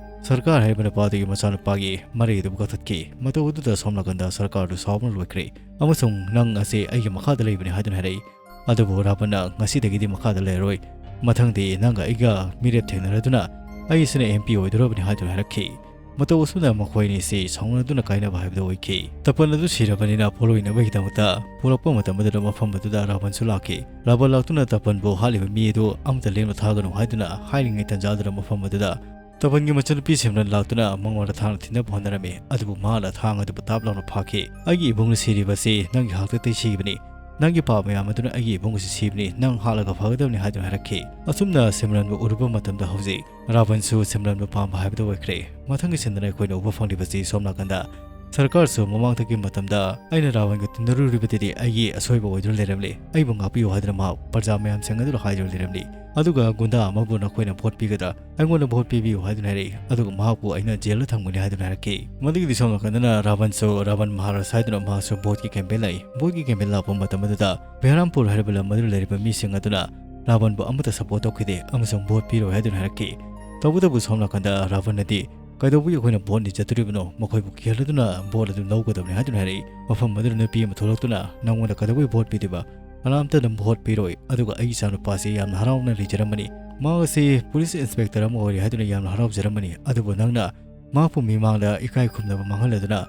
ꯁꯔꯀꯥꯔ ꯍꯥꯏꯔꯤꯕ ꯅꯨꯄꯥꯗꯨꯒꯤ ꯃꯆꯥꯅꯨꯄꯥꯒꯤ ꯃꯔꯩ ꯑꯗꯨꯕꯨ ꯀꯛꯊꯠꯈꯤ꯫ ꯃꯇꯧ ꯑꯗꯨꯗ ꯁꯣꯝ ꯅꯥꯀꯟꯗ ꯁꯔꯀꯥꯔꯗꯨ ꯁꯥꯎꯕꯅ ꯂꯣꯏꯈ꯭ꯔꯦ ꯑꯃꯁꯨꯡ, "ꯅꯪ ꯑꯁꯤ ꯑꯩꯒꯤ ꯃꯈꯥꯗ ꯂꯩꯕꯅꯤ" ꯍꯥꯏꯗꯨꯅ ꯍꯥꯏꯔꯛꯏ꯫ ꯑꯗꯨꯕꯨ ꯔꯥꯕꯟꯅ, "ꯉꯁꯤꯗꯒꯤꯗꯤ ꯃꯈꯥꯗ ꯂꯩꯔꯔꯣꯏ꯫ ꯃꯊꯪꯗꯤ ꯅꯪꯒ ꯑꯩꯒ ꯃꯤꯔꯦꯞ ꯊꯦꯡꯅꯔꯗꯨꯅ ꯑꯩꯁꯤꯅ ꯑꯦꯝ ꯄꯤ ꯑꯣꯏꯗꯣꯔꯕꯅꯤ" ꯍꯥꯏꯗꯨꯅ ꯍꯥꯏꯔꯛꯈꯤ꯫ ꯃꯇꯧ ꯑꯁꯨꯝꯅ ꯃꯈꯣꯏ ꯑꯅꯤꯁꯤ ꯁꯥꯎꯅꯗꯨꯅ ꯀꯥꯏꯅꯕ ꯍꯥꯏꯕꯗꯨ ꯑꯣꯏꯈꯤ꯫ ꯇꯄꯟ ꯑꯗꯨ ꯁꯤꯔꯕꯅꯤꯅ ꯄꯣꯠꯂꯣꯏꯅꯕꯒꯤꯗꯃꯛꯇ ꯄꯨꯔꯛꯄ ꯃꯇꯝ ꯑꯗꯨꯗ ꯃꯐꯝ ꯑꯗꯨꯗ ꯔꯥꯕꯟꯁꯨ ꯂꯥꯛꯈꯤ꯫ ꯔꯥꯕꯟ ꯂꯥꯛꯇꯨꯅ ꯇꯄꯟꯕꯨ ꯍꯥꯠꯂꯤꯕ ꯃꯤ ꯑꯗꯨ ꯑꯃꯠꯇ ꯂꯦꯝꯅ ꯊꯥꯒꯅꯨ ꯍꯥꯏꯗꯨꯅ ꯍꯥꯏꯔꯤꯉꯩ ꯇꯟꯖꯥꯗꯨꯗ ꯃꯐꯝ ꯑꯗꯨꯗ ꯇꯄꯟꯒꯤ ꯃꯆꯟꯅꯨꯄꯤ ꯁꯤꯝꯔꯟ ꯂꯥꯛꯇꯨꯅ ꯃꯉꯣꯟꯗ ꯊꯥꯡꯅ ꯊꯤꯟꯅꯕ ꯍꯣꯠꯅꯔꯝꯃꯤ꯫ ꯑꯗꯨꯕꯨ ꯃꯍꯥꯛꯅ ꯊꯥꯡ ꯑꯗꯨꯕꯨ ꯇꯥꯞ ꯂꯥꯎꯅ ꯐꯥꯈꯤ꯫ "ꯑꯩꯒꯤ ꯏꯕꯨꯡꯅ ꯁꯤꯔꯤꯕꯁꯤ ꯅꯪꯒꯤ ꯍꯥꯛꯇꯛꯇꯒꯤ ꯁꯤꯕꯅꯤ꯫ ꯅꯪꯒꯤ ꯄꯥꯞ ꯃꯌꯥꯝ ꯑꯗꯨꯅ ꯑꯩꯒꯤ ꯏꯕꯨꯡ ꯑꯁꯤ ꯁꯤꯕꯅꯤ꯫ ꯅꯪ ꯍꯥꯠꯂꯒ ꯐꯒꯗꯕꯅꯤ" ꯍꯥꯏꯗꯨꯅ ꯍꯥꯏꯔꯛꯈꯤ꯫ ꯑꯁꯨꯝꯅ ꯁꯤꯝꯔꯟꯕꯨ ꯎꯔꯨꯕ ꯃꯇꯝꯗ ꯍꯧꯖꯤꯛ ꯔꯥꯕꯟꯁꯨ ꯁꯤꯝꯔꯟꯕꯨ ꯄꯥꯝꯕ ꯍꯥꯏꯕꯗꯨ ꯑꯣꯏꯈ꯭ꯔꯦ꯫ ꯃꯊꯪꯒꯤ ꯁꯤꯟꯗꯅ ꯑꯩꯈꯣꯏꯅ ꯎꯕ ꯐꯪꯂꯤꯕꯁꯤ ꯁꯣꯝ ꯅꯥꯀꯟꯗ ꯁꯔꯀꯥꯔꯁꯨ ꯃꯃꯥꯡꯗꯒꯤ ꯃꯇꯝꯗ ꯑꯩꯅ ꯔꯥꯕꯟꯒ ꯇꯤꯟꯅꯔꯨꯔꯤꯕꯗꯨꯗꯤ ꯑꯩꯒꯤ ꯑꯁꯣꯏꯕ ꯑꯣꯏꯗꯨꯅ ꯂꯩꯔꯝꯂꯦ, ꯑꯩꯕꯨ ꯉꯥꯛꯄꯤꯌꯨ ꯍꯥꯏꯗꯨꯅ ꯃꯍꯥꯛ ꯄ꯭ꯔꯖꯥ ꯃꯌꯥꯝꯁꯤꯡ ꯑꯗꯨꯗ ꯍꯥꯏꯗꯨꯅ ꯂꯩꯔꯝꯂꯤ꯫ ꯑꯗꯨꯒ ꯒꯨꯟꯗꯥ ꯑꯃꯕꯨ ꯅꯈꯣꯏꯅ ꯚꯣꯠ ꯄꯤꯒꯗ꯭ꯔꯥ? ꯑꯩꯉꯣꯟꯗ ꯚꯣꯠ ꯄꯤꯕꯤꯌꯨ ꯍꯥꯏꯗꯨꯅ ꯍꯥꯏꯔꯛꯏ꯫ ꯑꯗꯨꯒ ꯃꯍꯥꯛꯄꯨ ꯑꯩꯅ ꯖꯦꯜꯗ ꯊꯝꯒꯅꯤ ꯍꯥꯏꯗꯨꯅ ꯍꯥꯏꯔꯛꯈꯤ꯫ ꯃꯗꯨꯒꯤꯗꯤ ꯁꯣꯝ ꯅꯥꯀꯟꯗꯅ ꯔꯥꯕꯟꯁꯨ, ꯔꯥꯕꯟ ꯃꯍꯥꯔꯥꯖ ꯍꯥꯏꯗꯨꯅ ꯃꯍꯥꯛꯁꯨ ꯚꯣꯠꯀꯤ ꯀꯦꯝꯄꯦꯟ ꯂꯥꯛꯏ꯫ ꯚꯣꯠꯀꯤ ꯀꯦꯝꯄꯦꯟ ꯂꯥꯛꯄ ꯃꯇꯝ ꯑꯗꯨꯗ ꯕꯦꯍꯔꯥꯝꯄꯨꯔ ꯍꯥꯏꯔꯤꯕ ꯂꯝ ꯑꯗꯨꯗ ꯂꯩꯔꯤꯕ ꯃꯤꯁꯤꯡ ꯑꯗꯨꯅ ꯔꯥꯕꯟꯕꯨ ꯑꯃꯠꯇ ꯁꯄꯣꯔꯠ ꯇꯧꯈꯤꯗꯦ ꯑꯃꯁꯨꯡ ꯚꯣꯠ ꯄꯤꯔꯣꯏ ꯍꯥꯏꯗꯨꯅ ꯍꯥꯏꯔꯛꯈꯤ꯫ ꯇꯧꯕꯇꯕꯨ ꯁꯣꯝ ꯅꯥꯀꯟꯗ ꯔꯥꯕꯟꯅꯗꯤ ꯀꯩꯗꯧꯕꯒꯤ ꯑꯩꯈꯣꯏꯅ ꯚꯣꯠ ꯅꯤꯖꯗꯣꯔꯤꯕꯅꯣ? ꯃꯈꯣꯏꯕꯨ ꯀꯤꯍꯜꯂꯗꯨꯅ ꯚꯣꯠ ꯑꯗꯨ ꯂꯧꯒꯗꯕꯅꯤ ꯍꯥꯏꯗꯨꯅ ꯍꯥꯏꯔꯛꯏ꯫ ꯃꯐꯝ ꯑꯗꯨꯗ ꯅꯨꯄꯤ ꯑꯃ ꯊꯣꯛꯂꯛꯇꯨꯅ, "ꯅꯪꯉꯣꯟꯗ ꯀꯩꯗꯧꯕꯒꯤ ꯚꯣꯠ ꯄꯤꯗꯣꯏꯕ? ꯀꯅꯥꯝꯇꯅ ꯚꯣꯠ ꯄꯤꯔꯣꯏ꯫ ꯑꯗꯨꯒ ꯑꯩꯒꯤ ꯏꯆꯥꯅꯨꯄꯥꯁꯤ ꯌꯥꯝꯅ ꯍꯔꯥꯎꯅ ꯂꯩꯖꯔꯝꯕꯅꯤ꯫ ꯃꯍꯥꯛ ꯑꯁꯤ ꯄꯨꯂꯤꯁ ꯏꯟꯁꯄꯦꯛꯇꯔ ꯑꯃ ꯑꯣꯏꯔꯦ ꯍꯥꯏꯗꯨꯅ ꯌꯥꯝꯅ ꯍꯔꯥꯎꯖꯔꯝꯕꯅꯤ꯫ ꯑꯗꯨꯕꯨ ꯅꯪꯅ ꯃꯍꯥꯛꯄꯨ ꯃꯤꯃꯥꯡꯗ ꯏꯀꯥꯏ ꯈꯨꯝꯅꯕ ꯃꯥꯡꯍꯜꯂꯗꯨꯅ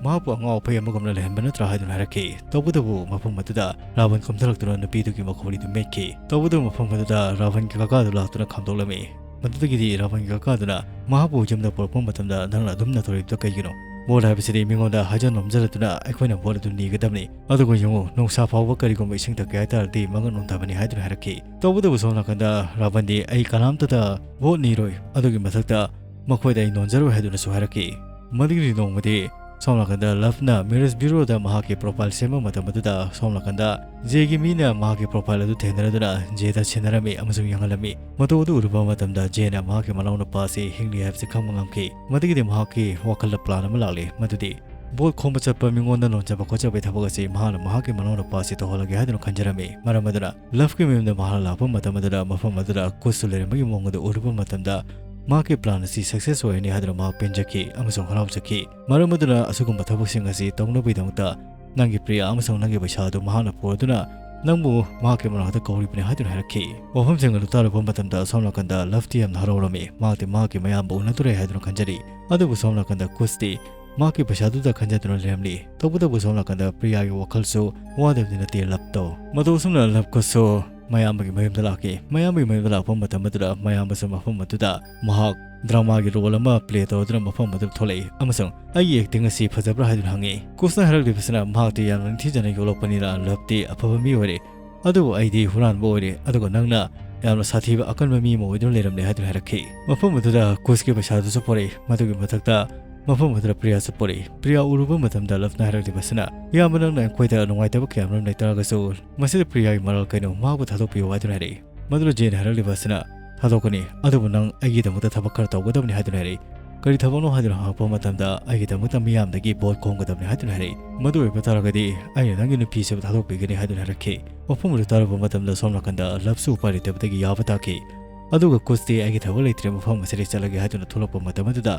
ꯃꯍꯥꯛꯄꯨ ꯑꯉꯥꯎ ꯑꯐꯩ ꯑꯃꯒꯨꯝꯅ ꯂꯩꯍꯟꯕ ꯅꯠꯇ꯭ꯔꯥ?" ꯍꯥꯏꯗꯨꯅ ꯍꯥꯏꯔꯛꯈꯤ꯫ ꯇꯧꯕꯇꯕꯨ ꯃꯐꯝ ꯑꯗꯨꯗ ꯔꯥꯕꯟ ꯀꯨꯝꯊꯔꯛꯇꯨꯅ ꯅꯨꯄꯤꯗꯨꯒꯤ ꯃꯈꯣꯔꯤꯗꯨ ꯃꯦꯠꯈꯤ꯫ ꯇꯧꯕꯇꯕꯨ ꯃꯐꯝ ꯑꯗꯨꯗ ꯔꯥꯕꯟꯒꯤ ꯀꯀꯥꯗꯨ ꯂꯥꯛꯇꯨꯅ ꯈꯥꯝꯗꯣꯛꯂꯝꯃꯤ꯫ ꯃꯗꯨꯗꯒꯤꯗꯤ ꯔꯥꯕꯟꯒꯤ ꯀꯀꯥꯗꯨꯅ ꯃꯍꯥꯛꯄꯨ ꯌꯨꯝꯗ ꯄꯨꯔꯛꯄ ꯃꯇꯝꯗ ꯅꯪꯅ ꯑꯗꯨꯝ ꯅꯊꯣꯔꯛꯏꯕꯗꯣ ꯀꯩꯒꯤꯅꯣ? ꯚꯣꯠ ꯍꯥꯏꯕꯁꯤꯗꯤ ꯃꯤꯉꯣꯟꯗ ꯍꯥꯏꯖ ꯅꯣꯝꯖꯔꯗꯨꯅ ꯑꯩꯈꯣꯏꯅ ꯚꯣꯠ ꯑꯗꯨ ꯅꯤꯒꯗꯕꯅꯤ꯫ ꯑꯗꯨꯒ ꯌꯦꯡꯉꯨ, ꯅꯨꯡꯁꯥ ꯐꯥꯎꯕ ꯀꯔꯤꯒꯨꯝꯕ ꯏꯁꯤꯡ ꯊꯛꯀꯦ ꯍꯥꯏ ꯇꯥꯔꯗꯤ ꯃꯉꯛ ꯅꯣꯝꯊꯕꯅꯤ ꯍꯥꯏꯗꯨꯅ ꯍꯥꯏꯔꯛꯈꯤ꯫ ꯇꯧꯕꯇꯕꯨ ꯁꯣꯝ ꯅꯥꯀꯟꯗ ꯔꯥꯕꯟꯗꯤ ꯑꯩ ꯀꯅꯥꯝꯇꯗ ꯚꯣꯠ ꯅꯤꯔꯣꯏ, ꯑꯗꯨꯒꯤ ꯃꯊꯛꯇ ꯃꯈꯣꯏꯗ ꯑꯩ ꯅꯣꯟꯖꯔꯣꯏ ꯍꯥꯏꯗꯨꯅꯁꯨ ꯍꯥꯏꯔꯛꯈꯤ꯫ ꯃꯗꯨꯒꯤ ꯅꯣꯡꯃꯗꯤ ꯁꯣꯝ ꯅꯥꯀꯟꯗ ꯂꯚꯅ ꯃꯦꯔꯦꯖ ꯕ꯭ꯌꯨꯔꯣꯗ ꯃꯍꯥꯛꯀꯤ ꯄ꯭ꯔꯣꯐꯥꯏꯜ ꯁꯦꯝꯕ ꯃꯇꯝ ꯑꯗꯨꯗ ꯁꯣꯝ ꯅꯥꯀꯟꯗ ꯖꯦꯒꯤ ꯃꯤꯅ ꯃꯍꯥꯛꯀꯤ ꯄ꯭ꯔꯣꯐꯥꯏꯜ ꯑꯗꯨ ꯊꯦꯡꯅꯔꯗꯨꯅ ꯖꯦꯗ ꯁꯤꯟꯅꯔꯝꯃꯤ ꯑꯃꯁꯨꯡ ꯌꯦꯡꯍꯜꯂꯝꯃꯤ꯫ ꯃꯇꯧ ꯑꯗꯨ ꯎꯔꯨꯕ ꯃꯇꯝꯗ ꯖꯦꯅ ꯃꯍꯥꯛꯀꯤ ꯃꯅꯥꯎꯅꯨꯄꯥ ꯑꯁꯤ ꯍꯤꯡꯂꯤ ꯍꯥꯏꯕꯁꯤ ꯈꯪꯕ ꯉꯝꯈꯤ꯫ ꯃꯗꯨꯒꯤꯗꯤ ꯃꯍꯥꯛꯀꯤ ꯋꯥꯈꯜꯗ ꯄ꯭ꯂꯥꯟ ꯑꯃ ꯂꯥꯛꯂꯤ, ꯃꯗꯨꯗꯤ ꯚꯣꯠ ꯈꯣꯝꯕ ꯆꯠꯄ ꯃꯤꯉꯣꯟꯗ ꯅꯣꯟꯖꯕ ꯈꯣꯠꯆꯕꯒꯤ ꯊꯕꯛ ꯑꯁꯤ ꯃꯍꯥꯛꯅ ꯃꯍꯥꯛꯀꯤ ꯃꯅꯥꯎꯅꯨꯄꯥ ꯑꯁꯤ ꯇꯧꯍꯜꯂꯒꯦ ꯍꯥꯏꯗꯨꯅ ꯈꯟꯖꯔꯝꯃꯤ꯫ ꯃꯔꯝ ꯑꯗꯨꯅ ꯂꯚꯀꯤ ꯃꯌꯨꯝꯗ ꯃꯍꯥꯛ ꯂꯥꯛꯄ ꯃꯇꯝ ꯑꯗꯨꯗ ꯃꯐꯝ ꯑꯗꯨꯗ ꯀꯨꯁꯁꯨ ꯂꯩꯔꯝꯕꯒꯤ ꯃꯑꯣꯡ ꯑꯗꯨ ꯎꯔꯨꯕ ꯃꯇꯝꯗ ꯃꯍꯥꯛꯀꯤ ꯄ꯭ꯂꯥꯟ ꯑꯁꯤ ꯁꯛꯁꯦꯁ ꯑꯣꯏꯔꯅꯤ ꯍꯥꯏꯗꯨꯅ ꯃꯍꯥꯛ ꯄꯦꯟꯖꯈꯤ ꯑꯃꯁꯨꯡ ꯍꯔꯥꯎꯖꯈꯤ꯫ ꯃꯔꯝ ꯑꯗꯨꯅ ꯑꯁꯤꯒꯨꯝꯕ ꯊꯕꯛꯁꯤꯡ ꯑꯁꯤ ꯇꯧꯅꯕꯒꯤꯗꯃꯛꯇ ꯅꯪꯒꯤ ꯄ꯭ꯔꯤꯌꯥ ꯑꯃꯁꯨꯡ ꯅꯪꯒꯤ ꯄꯩꯁꯥ ꯑꯗꯨ ꯃꯍꯥꯛꯅ ꯄꯨꯔꯗꯨꯅ ꯅꯪꯕꯨ ꯃꯍꯥꯛꯀꯤ ꯃꯅꯥꯛꯇ ꯀꯧꯔꯤꯕꯅꯤ ꯍꯥꯏꯗꯨꯅ ꯍꯥꯏꯔꯛꯈꯤ꯫ ꯋꯥꯐꯝꯁꯤꯡ ꯑꯗꯨ ꯇꯥꯔꯨꯕ ꯃꯇꯝꯗ ꯁꯣꯝ ꯅꯥꯀꯟꯗ ꯂꯚꯇꯤ ꯌꯥꯝꯅ ꯍꯔꯥꯎꯔꯝꯃꯤ꯫ ꯃꯍꯥꯛꯇꯤ ꯃꯍꯥꯛꯀꯤ ꯃꯌꯥꯝꯕ ꯎꯅꯗꯣꯔꯦ ꯍꯥꯏꯗꯨꯅ ꯈꯟꯖꯔꯤ꯫ ꯑꯗꯨꯕꯨ ꯁꯣꯝ ꯅꯥꯀꯟꯗ ꯀꯨꯁꯇꯤ ꯃꯍꯥꯛꯀꯤ ꯄꯩꯁꯥꯗꯨꯗ ꯈꯟꯖꯗꯨꯅ ꯂꯩꯔꯝꯂꯤ꯫ ꯇꯧꯕꯇꯕꯨ ꯁꯣꯝ ꯅꯥꯀꯟꯗ ꯄ꯭ꯔꯤꯌꯥꯒꯤ ꯋꯥꯈꯜꯁꯨ ꯋꯥꯗꯕꯗꯤ ꯅꯠꯇꯦ ꯂꯚꯇꯣ꯫ ꯃꯇꯧ ꯑꯁꯨꯝꯅ ꯂꯚ ꯀꯨꯁꯁꯨ ꯃꯌꯥꯝꯕꯒꯤ ꯃꯌꯨꯝꯗ ꯂꯥꯛꯈꯤ꯫ ꯃꯌꯥꯝꯕꯒꯤ ꯃꯌꯨꯝꯗ ꯂꯥꯛꯄ ꯃꯇꯝ ꯑꯗꯨꯗ ꯃꯌꯥꯝꯕꯁꯨ ꯃꯐꯝ ꯑꯗꯨꯗ ꯃꯍꯥꯛ ꯗ꯭ꯔꯃꯥꯒꯤ ꯔꯣꯜ ꯑꯃ ꯄ꯭ꯂꯦ ꯇꯧꯗꯨꯅ ꯃꯐꯝ ꯑꯗꯨꯗ ꯊꯣꯛꯂꯛꯏ ꯑꯃꯁꯨꯡ "ꯑꯩꯒꯤ ꯑꯦꯛꯇꯤꯡ ꯑꯁꯤ ꯐꯖꯕ꯭ꯔꯥ?" ꯍꯥꯏꯗꯨꯅ ꯍꯪꯉꯤ꯫ ꯀꯨꯁꯅ ꯍꯥꯏꯔꯛꯂꯤꯕꯁꯤꯅ ꯃꯍꯥꯛꯇꯤ ꯌꯥꯝꯅ ꯅꯤꯡꯊꯤꯖꯅ ꯌꯣꯛꯂꯛꯄꯅꯤꯅ ꯂꯚꯇꯤ ꯑꯐꯕ ꯃꯤ ꯑꯣꯏꯔꯦ, ꯑꯗꯨꯕꯨ ꯑꯩꯗꯤ ꯍꯨꯔꯥꯟꯕ ꯑꯣꯏꯔꯦ, ꯑꯗꯨꯒ ꯅꯪꯅ ꯌꯥꯝꯅ ꯁꯥꯊꯤꯕ ꯑꯀꯟꯕ ꯃꯤ ꯑꯃ ꯑꯣꯏꯗꯨꯅ ꯂꯩꯔꯝꯂꯦ ꯍꯥꯏꯗꯨꯅ ꯍꯥꯏꯔꯛꯈꯤ꯫ ꯃꯐꯝ ꯑꯗꯨꯗ ꯀꯨꯁꯀꯤ ꯄꯩꯁꯥꯗꯨꯁꯨ ꯄꯣꯔꯛꯏ꯫ ꯃꯗꯨꯒꯤ ꯃꯊꯛꯇ ꯃꯐꯝ ꯑꯗꯨꯗ ꯄ꯭ꯔꯤꯌꯥꯁꯨ ꯄꯣꯔꯛꯏ꯫ ꯄ꯭ꯔꯤꯌꯥ ꯎꯔꯨꯕ ꯃꯇꯝꯗ ꯂꯞꯅ ꯍꯥꯏꯔꯛꯂꯤꯕ ꯑꯁꯤꯅ, "ꯏꯌꯥꯝꯕ, ꯅꯪꯅ ꯑꯩꯈꯣꯏꯗ ꯅꯨꯡꯉꯥꯏꯇꯕ ꯀꯌꯥ ꯃꯔꯨꯝ ꯂꯩꯇꯥꯔꯒꯁꯨ, ꯃꯁꯤꯗ ꯄ꯭ꯔꯤꯌꯥꯒꯤ ꯃꯔꯥꯜ ꯀꯩꯅꯣ? ꯃꯍꯥꯛꯄꯨ ꯊꯥꯗꯣꯛꯄꯤꯌꯨ" ꯍꯥꯏꯗꯨꯅ ꯍꯥꯏꯔꯛꯏ꯫ ꯃꯗꯨꯗ ꯖꯦꯅ ꯍꯥꯏꯔꯛꯂꯤꯕ ꯑꯁꯤꯅ, "ꯊꯥꯗꯣꯛꯀꯅꯤ, ꯑꯗꯨꯕꯨ ꯅꯪ ꯑꯩꯒꯤꯗꯃꯛꯇ ꯊꯕꯛ ꯈꯔ ꯇꯧꯒꯗꯕꯅꯤ" ꯍꯥꯏꯗꯨꯅ ꯍꯥꯏꯔꯛꯏ꯫ "ꯀꯔꯤ ꯊꯕꯛꯅꯣ?" ꯍꯥꯏꯗꯨꯅ ꯍꯪꯉꯛꯄ ꯃꯇꯝꯗ, "ꯑꯩꯒꯤꯗꯃꯛꯇ ꯃꯤꯌꯥꯝꯗꯒꯤ ꯚꯣꯠ ꯈꯣꯝꯒꯗꯕꯅꯤ" ꯍꯥꯏꯗꯨꯅ ꯍꯥꯏꯔꯛꯏ꯫ "ꯃꯗꯨ ꯑꯣꯏꯕ ꯇꯥꯔꯒꯗꯤ ꯑꯩꯅ ꯅꯪꯒꯤ ꯅꯨꯄꯤꯁꯤꯕꯨ ꯊꯥꯗꯣꯛꯄꯤꯒꯅꯤ" ꯍꯥꯏꯗꯨꯅ ꯍꯥꯏꯔꯛꯈꯤ꯫ ꯃꯐꯝ ꯑꯗꯨ ꯇꯥꯔꯨꯕ ꯃꯇꯝꯗ ꯁꯣꯝ ꯅꯥꯀꯟꯗ ꯂꯞꯁꯨ ꯎꯄꯥꯏ ꯂꯩꯇꯕꯗꯒꯤ ꯌꯥꯕ ꯇꯥꯈꯤ꯫ ꯑꯗꯨꯒ ꯀꯨꯁꯇꯤ, "ꯑꯩꯒꯤ ꯊꯕꯛ ꯂꯩꯇ꯭ꯔꯦ, ꯃꯐꯝ ꯑꯁꯤꯗꯒꯤ ꯆꯠꯂꯒꯦ" ꯍꯥꯏꯗꯨꯅ ꯊꯣꯛꯂꯛꯄ ꯃꯇꯝ ꯑꯗꯨꯗ,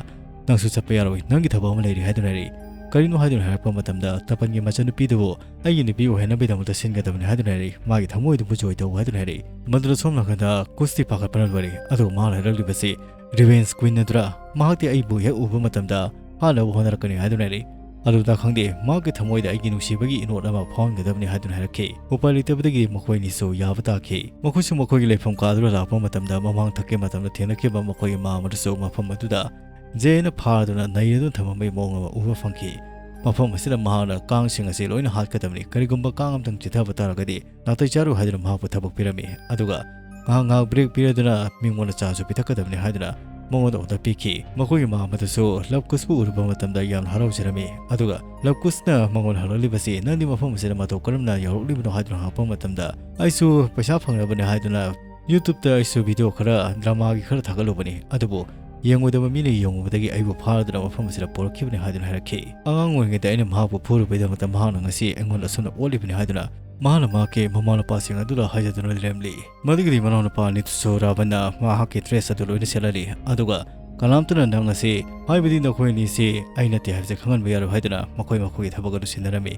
"ꯅꯪꯁꯨ ꯆꯠꯄ ꯌꯥꯔꯣꯏ, ꯅꯪꯒꯤ ꯊꯕꯛ ꯑꯃ ꯂꯩꯔꯤ" ꯍꯥꯏꯗꯨꯅ ꯍꯥꯏꯔꯛꯏ꯫ "ꯀꯔꯤꯅꯣ?" ꯍꯥꯏꯗꯨꯅ ꯍꯥꯏꯔꯛꯄ ꯃꯇꯝꯗ, "ꯇꯄꯟꯒꯤ ꯃꯆꯟꯅꯨꯄꯤꯗꯨꯕꯨ ꯑꯩꯒꯤ ꯅꯨꯄꯤ ꯑꯣꯏꯍꯟꯅꯕꯒꯤꯗꯃꯛꯇ ꯁꯤꯟꯒꯗꯕꯅꯤ" ꯍꯥꯏꯗꯨꯅ ꯍꯥꯏꯔꯛꯏ꯫ "ꯃꯥꯒꯤ ꯊꯃꯣꯏꯗꯨꯕꯨ ꯖꯣꯏ ꯇꯧ" ꯍꯥꯏꯗꯨꯅ ꯍꯥꯏꯔꯛꯏ꯫ ꯃꯗꯨꯗ ꯁꯣꯝ ꯅꯥꯀꯟꯗ ꯀꯨꯁꯇꯤ ꯄꯥꯈꯠꯄꯅ ꯂꯣꯏꯔꯦ꯫ ꯑꯗꯨꯒ ꯃꯍꯥꯛꯅ ꯍꯥꯏꯔꯛꯂꯤꯕꯁꯤ, "ꯔꯤꯚꯦꯟꯁ ꯀ꯭ꯋꯤꯟ ꯑꯗꯨꯔ? ꯃꯍꯥꯛꯇꯤ ꯑꯩꯕꯨ ꯍꯦꯛ ꯎꯕ ꯃꯇꯝꯗ ꯍꯥꯠꯅꯕ ꯍꯣꯠꯅꯔꯛꯀꯅꯤ" ꯍꯥꯏꯗꯨꯅ ꯍꯥꯏꯔꯛꯏ꯫ "ꯑꯗꯨꯗ ꯈꯪꯗꯦ, ꯃꯍꯥꯛꯀꯤ ꯊꯃꯣꯏꯗ ꯑꯩꯒꯤ ꯅꯨꯡꯁꯤꯕꯒꯤ ꯏꯅꯣꯠ ꯑꯃ ꯐꯥꯎꯍꯟꯒꯗꯕꯅꯤ" ꯍꯥꯏꯗꯨꯅ ꯍꯥꯏꯔꯛꯈꯤ꯫ ꯎꯄꯥꯏ ꯂꯩꯇꯕꯗꯒꯤ ꯃꯈꯣꯏ ꯑꯅꯤꯁꯨ ꯌꯥꯕ ꯇꯥꯈꯤ꯫ ꯃꯈꯣꯏꯁꯨ ꯃꯈꯣꯏꯒꯤ ꯂꯩꯐꯝ ꯀꯥꯗꯨꯗ ꯂꯥꯛꯄ ꯃꯇꯝꯗ, ꯃꯃꯥꯡ ꯊꯛꯀꯤ ꯃꯇꯝꯗ ꯊꯦꯡꯅꯈꯤꯕ ꯃꯈꯣꯏꯒꯤ ꯃꯥꯝ ꯑꯗꯨꯁꯨ ꯃꯐꯝ ꯑꯗꯨꯗ ꯖꯦꯅ ꯐꯥꯗꯨꯅ ꯅꯩꯔꯗꯨꯅ ꯊꯝꯃꯝꯕꯒꯤ ꯃꯑꯣꯡ ꯑꯃ ꯎꯕ ꯐꯪꯈꯤ꯫ ꯃꯐꯝ ꯑꯁꯤꯗ ꯃꯍꯥꯛꯅ ꯀꯥꯡꯁꯤꯡ ꯑꯁꯤ ꯂꯣꯏꯅ ꯍꯥꯠꯀꯗꯕꯅꯤ, ꯀꯔꯤꯒꯨꯝꯕ ꯀꯥꯡ ꯑꯃꯇꯪ ꯆꯤꯊꯕ ꯇꯥꯔꯒꯗꯤ ꯅꯥꯇꯩ ꯆꯥꯔꯣꯏ ꯍꯥꯏꯗꯨꯅ ꯃꯍꯥꯛꯄꯨ ꯊꯕꯛ ꯄꯤꯔꯝꯃꯤ꯫ ꯑꯗꯨꯒ ꯉꯥꯏꯍꯥꯛ ꯉꯥꯏꯍꯥꯛ ꯕ꯭ꯔꯦꯛ ꯄꯤꯔꯗꯨꯅ ꯃꯤꯉꯣꯟꯗ ꯆꯥꯁꯨ ꯄꯤꯊꯛꯀꯗꯕꯅꯤ ꯍꯥꯏꯗꯨꯅ ꯃꯉꯣꯟꯗ ꯑꯣꯔꯗꯔ ꯄꯤꯈꯤ꯫ ꯃꯈꯣꯏꯒꯤ ꯃꯥꯝ ꯑꯗꯨꯁꯨ ꯂꯞꯀꯨꯁꯄꯨ ꯎꯔꯨꯕ ꯃꯇꯝꯗ ꯌꯥꯝꯅ ꯍꯔꯥꯎꯖꯔꯝꯃꯤ꯫ ꯑꯗꯨꯒ ꯂꯞꯀꯨꯁꯅ ꯃꯉꯣꯟꯗ ꯍꯪꯂꯛꯂꯤꯕꯁꯤ, "ꯅꯪꯗꯤ ꯃꯐꯝ ꯑꯁꯤꯗ ꯃꯇꯧ ꯀꯔꯝꯅ ꯌꯧꯔꯛꯂꯤꯕꯅꯣ?" ꯍꯥꯏꯗꯨꯅ ꯍꯪꯉꯛꯄ ꯃꯇꯝꯗ, "ꯑꯩꯁꯨ ꯄꯩꯁꯥ ꯐꯪꯅꯕꯅꯤ ꯍꯥꯏꯗꯨꯅ YouTube-ꯇ ꯑꯩꯁꯨ ꯚꯤꯗꯤꯑꯣ ꯈꯔ, ꯗ꯭ꯔꯃꯥꯒꯤ ꯈꯔ ꯊꯥꯒꯠꯂꯨꯕꯅꯤ, ꯑꯗꯨꯕꯨ ꯌꯦꯡꯉꯣꯏꯗꯕ ꯃꯤꯅ ꯌꯦꯡꯉꯨꯕꯗꯒꯤ ꯑꯩꯕꯨ ꯐꯥꯗꯨꯅ ꯃꯐꯝ ꯑꯁꯤꯗ ꯄꯨꯔꯛꯈꯤꯕꯅꯤ" ꯍꯥꯏꯗꯨꯅ ꯍꯥꯏꯔꯛꯈꯤ꯫ "ꯑꯉꯥꯡ ꯑꯣꯏꯔꯤꯉꯩꯗ ꯑꯩꯅ ꯃꯍꯥꯛꯄꯨ ꯐꯨꯔꯨꯕꯒꯤꯗꯃꯛꯇ ꯃꯍꯥꯛꯅ ꯉꯁꯤ ꯑꯩꯉꯣꯟꯗ ꯑꯁꯨꯝꯅ ꯑꯣꯠꯂꯤꯕꯅꯤ" ꯍꯥꯏꯗꯨꯅ ꯃꯍꯥꯛꯅ ꯃꯍꯥꯛꯀꯤ ꯃꯃꯥ ꯃꯄꯥꯁꯤꯡ ꯑꯗꯨꯗ ꯍꯥꯏꯖꯗꯨꯅ ꯂꯩꯔꯝꯂꯤ꯫ ꯃꯗꯨꯒꯤꯗꯤ ꯃꯅꯥꯎꯅꯨꯄꯥ ꯑꯅꯤꯗꯨꯁꯨ ꯔꯥꯕꯟꯅ ꯃꯍꯥꯛꯀꯤ ꯗ꯭ꯔꯦꯁ ꯑꯗꯨ ꯂꯣꯏꯅ ꯁꯦꯠꯍꯜꯂꯤ, ꯑꯗꯨꯒ ꯀꯅꯥꯝꯇꯅ ꯅꯪ ꯑꯁꯤ, ꯍꯥꯏꯕꯗꯤ ꯅꯈꯣꯏ ꯑꯅꯤꯁꯤ ꯑꯩ ꯅꯠꯇꯦ ꯍꯥꯏꯕꯁꯤ ꯈꯪꯍꯟꯕ ꯌꯥꯔꯣꯏ ꯍꯥꯏꯗꯨꯅ ꯃꯈꯣꯏ ꯃꯈꯣꯏꯒꯤ ꯊꯕꯛ ꯑꯗꯨ ꯁꯤꯟꯅꯔꯝꯃꯤ꯫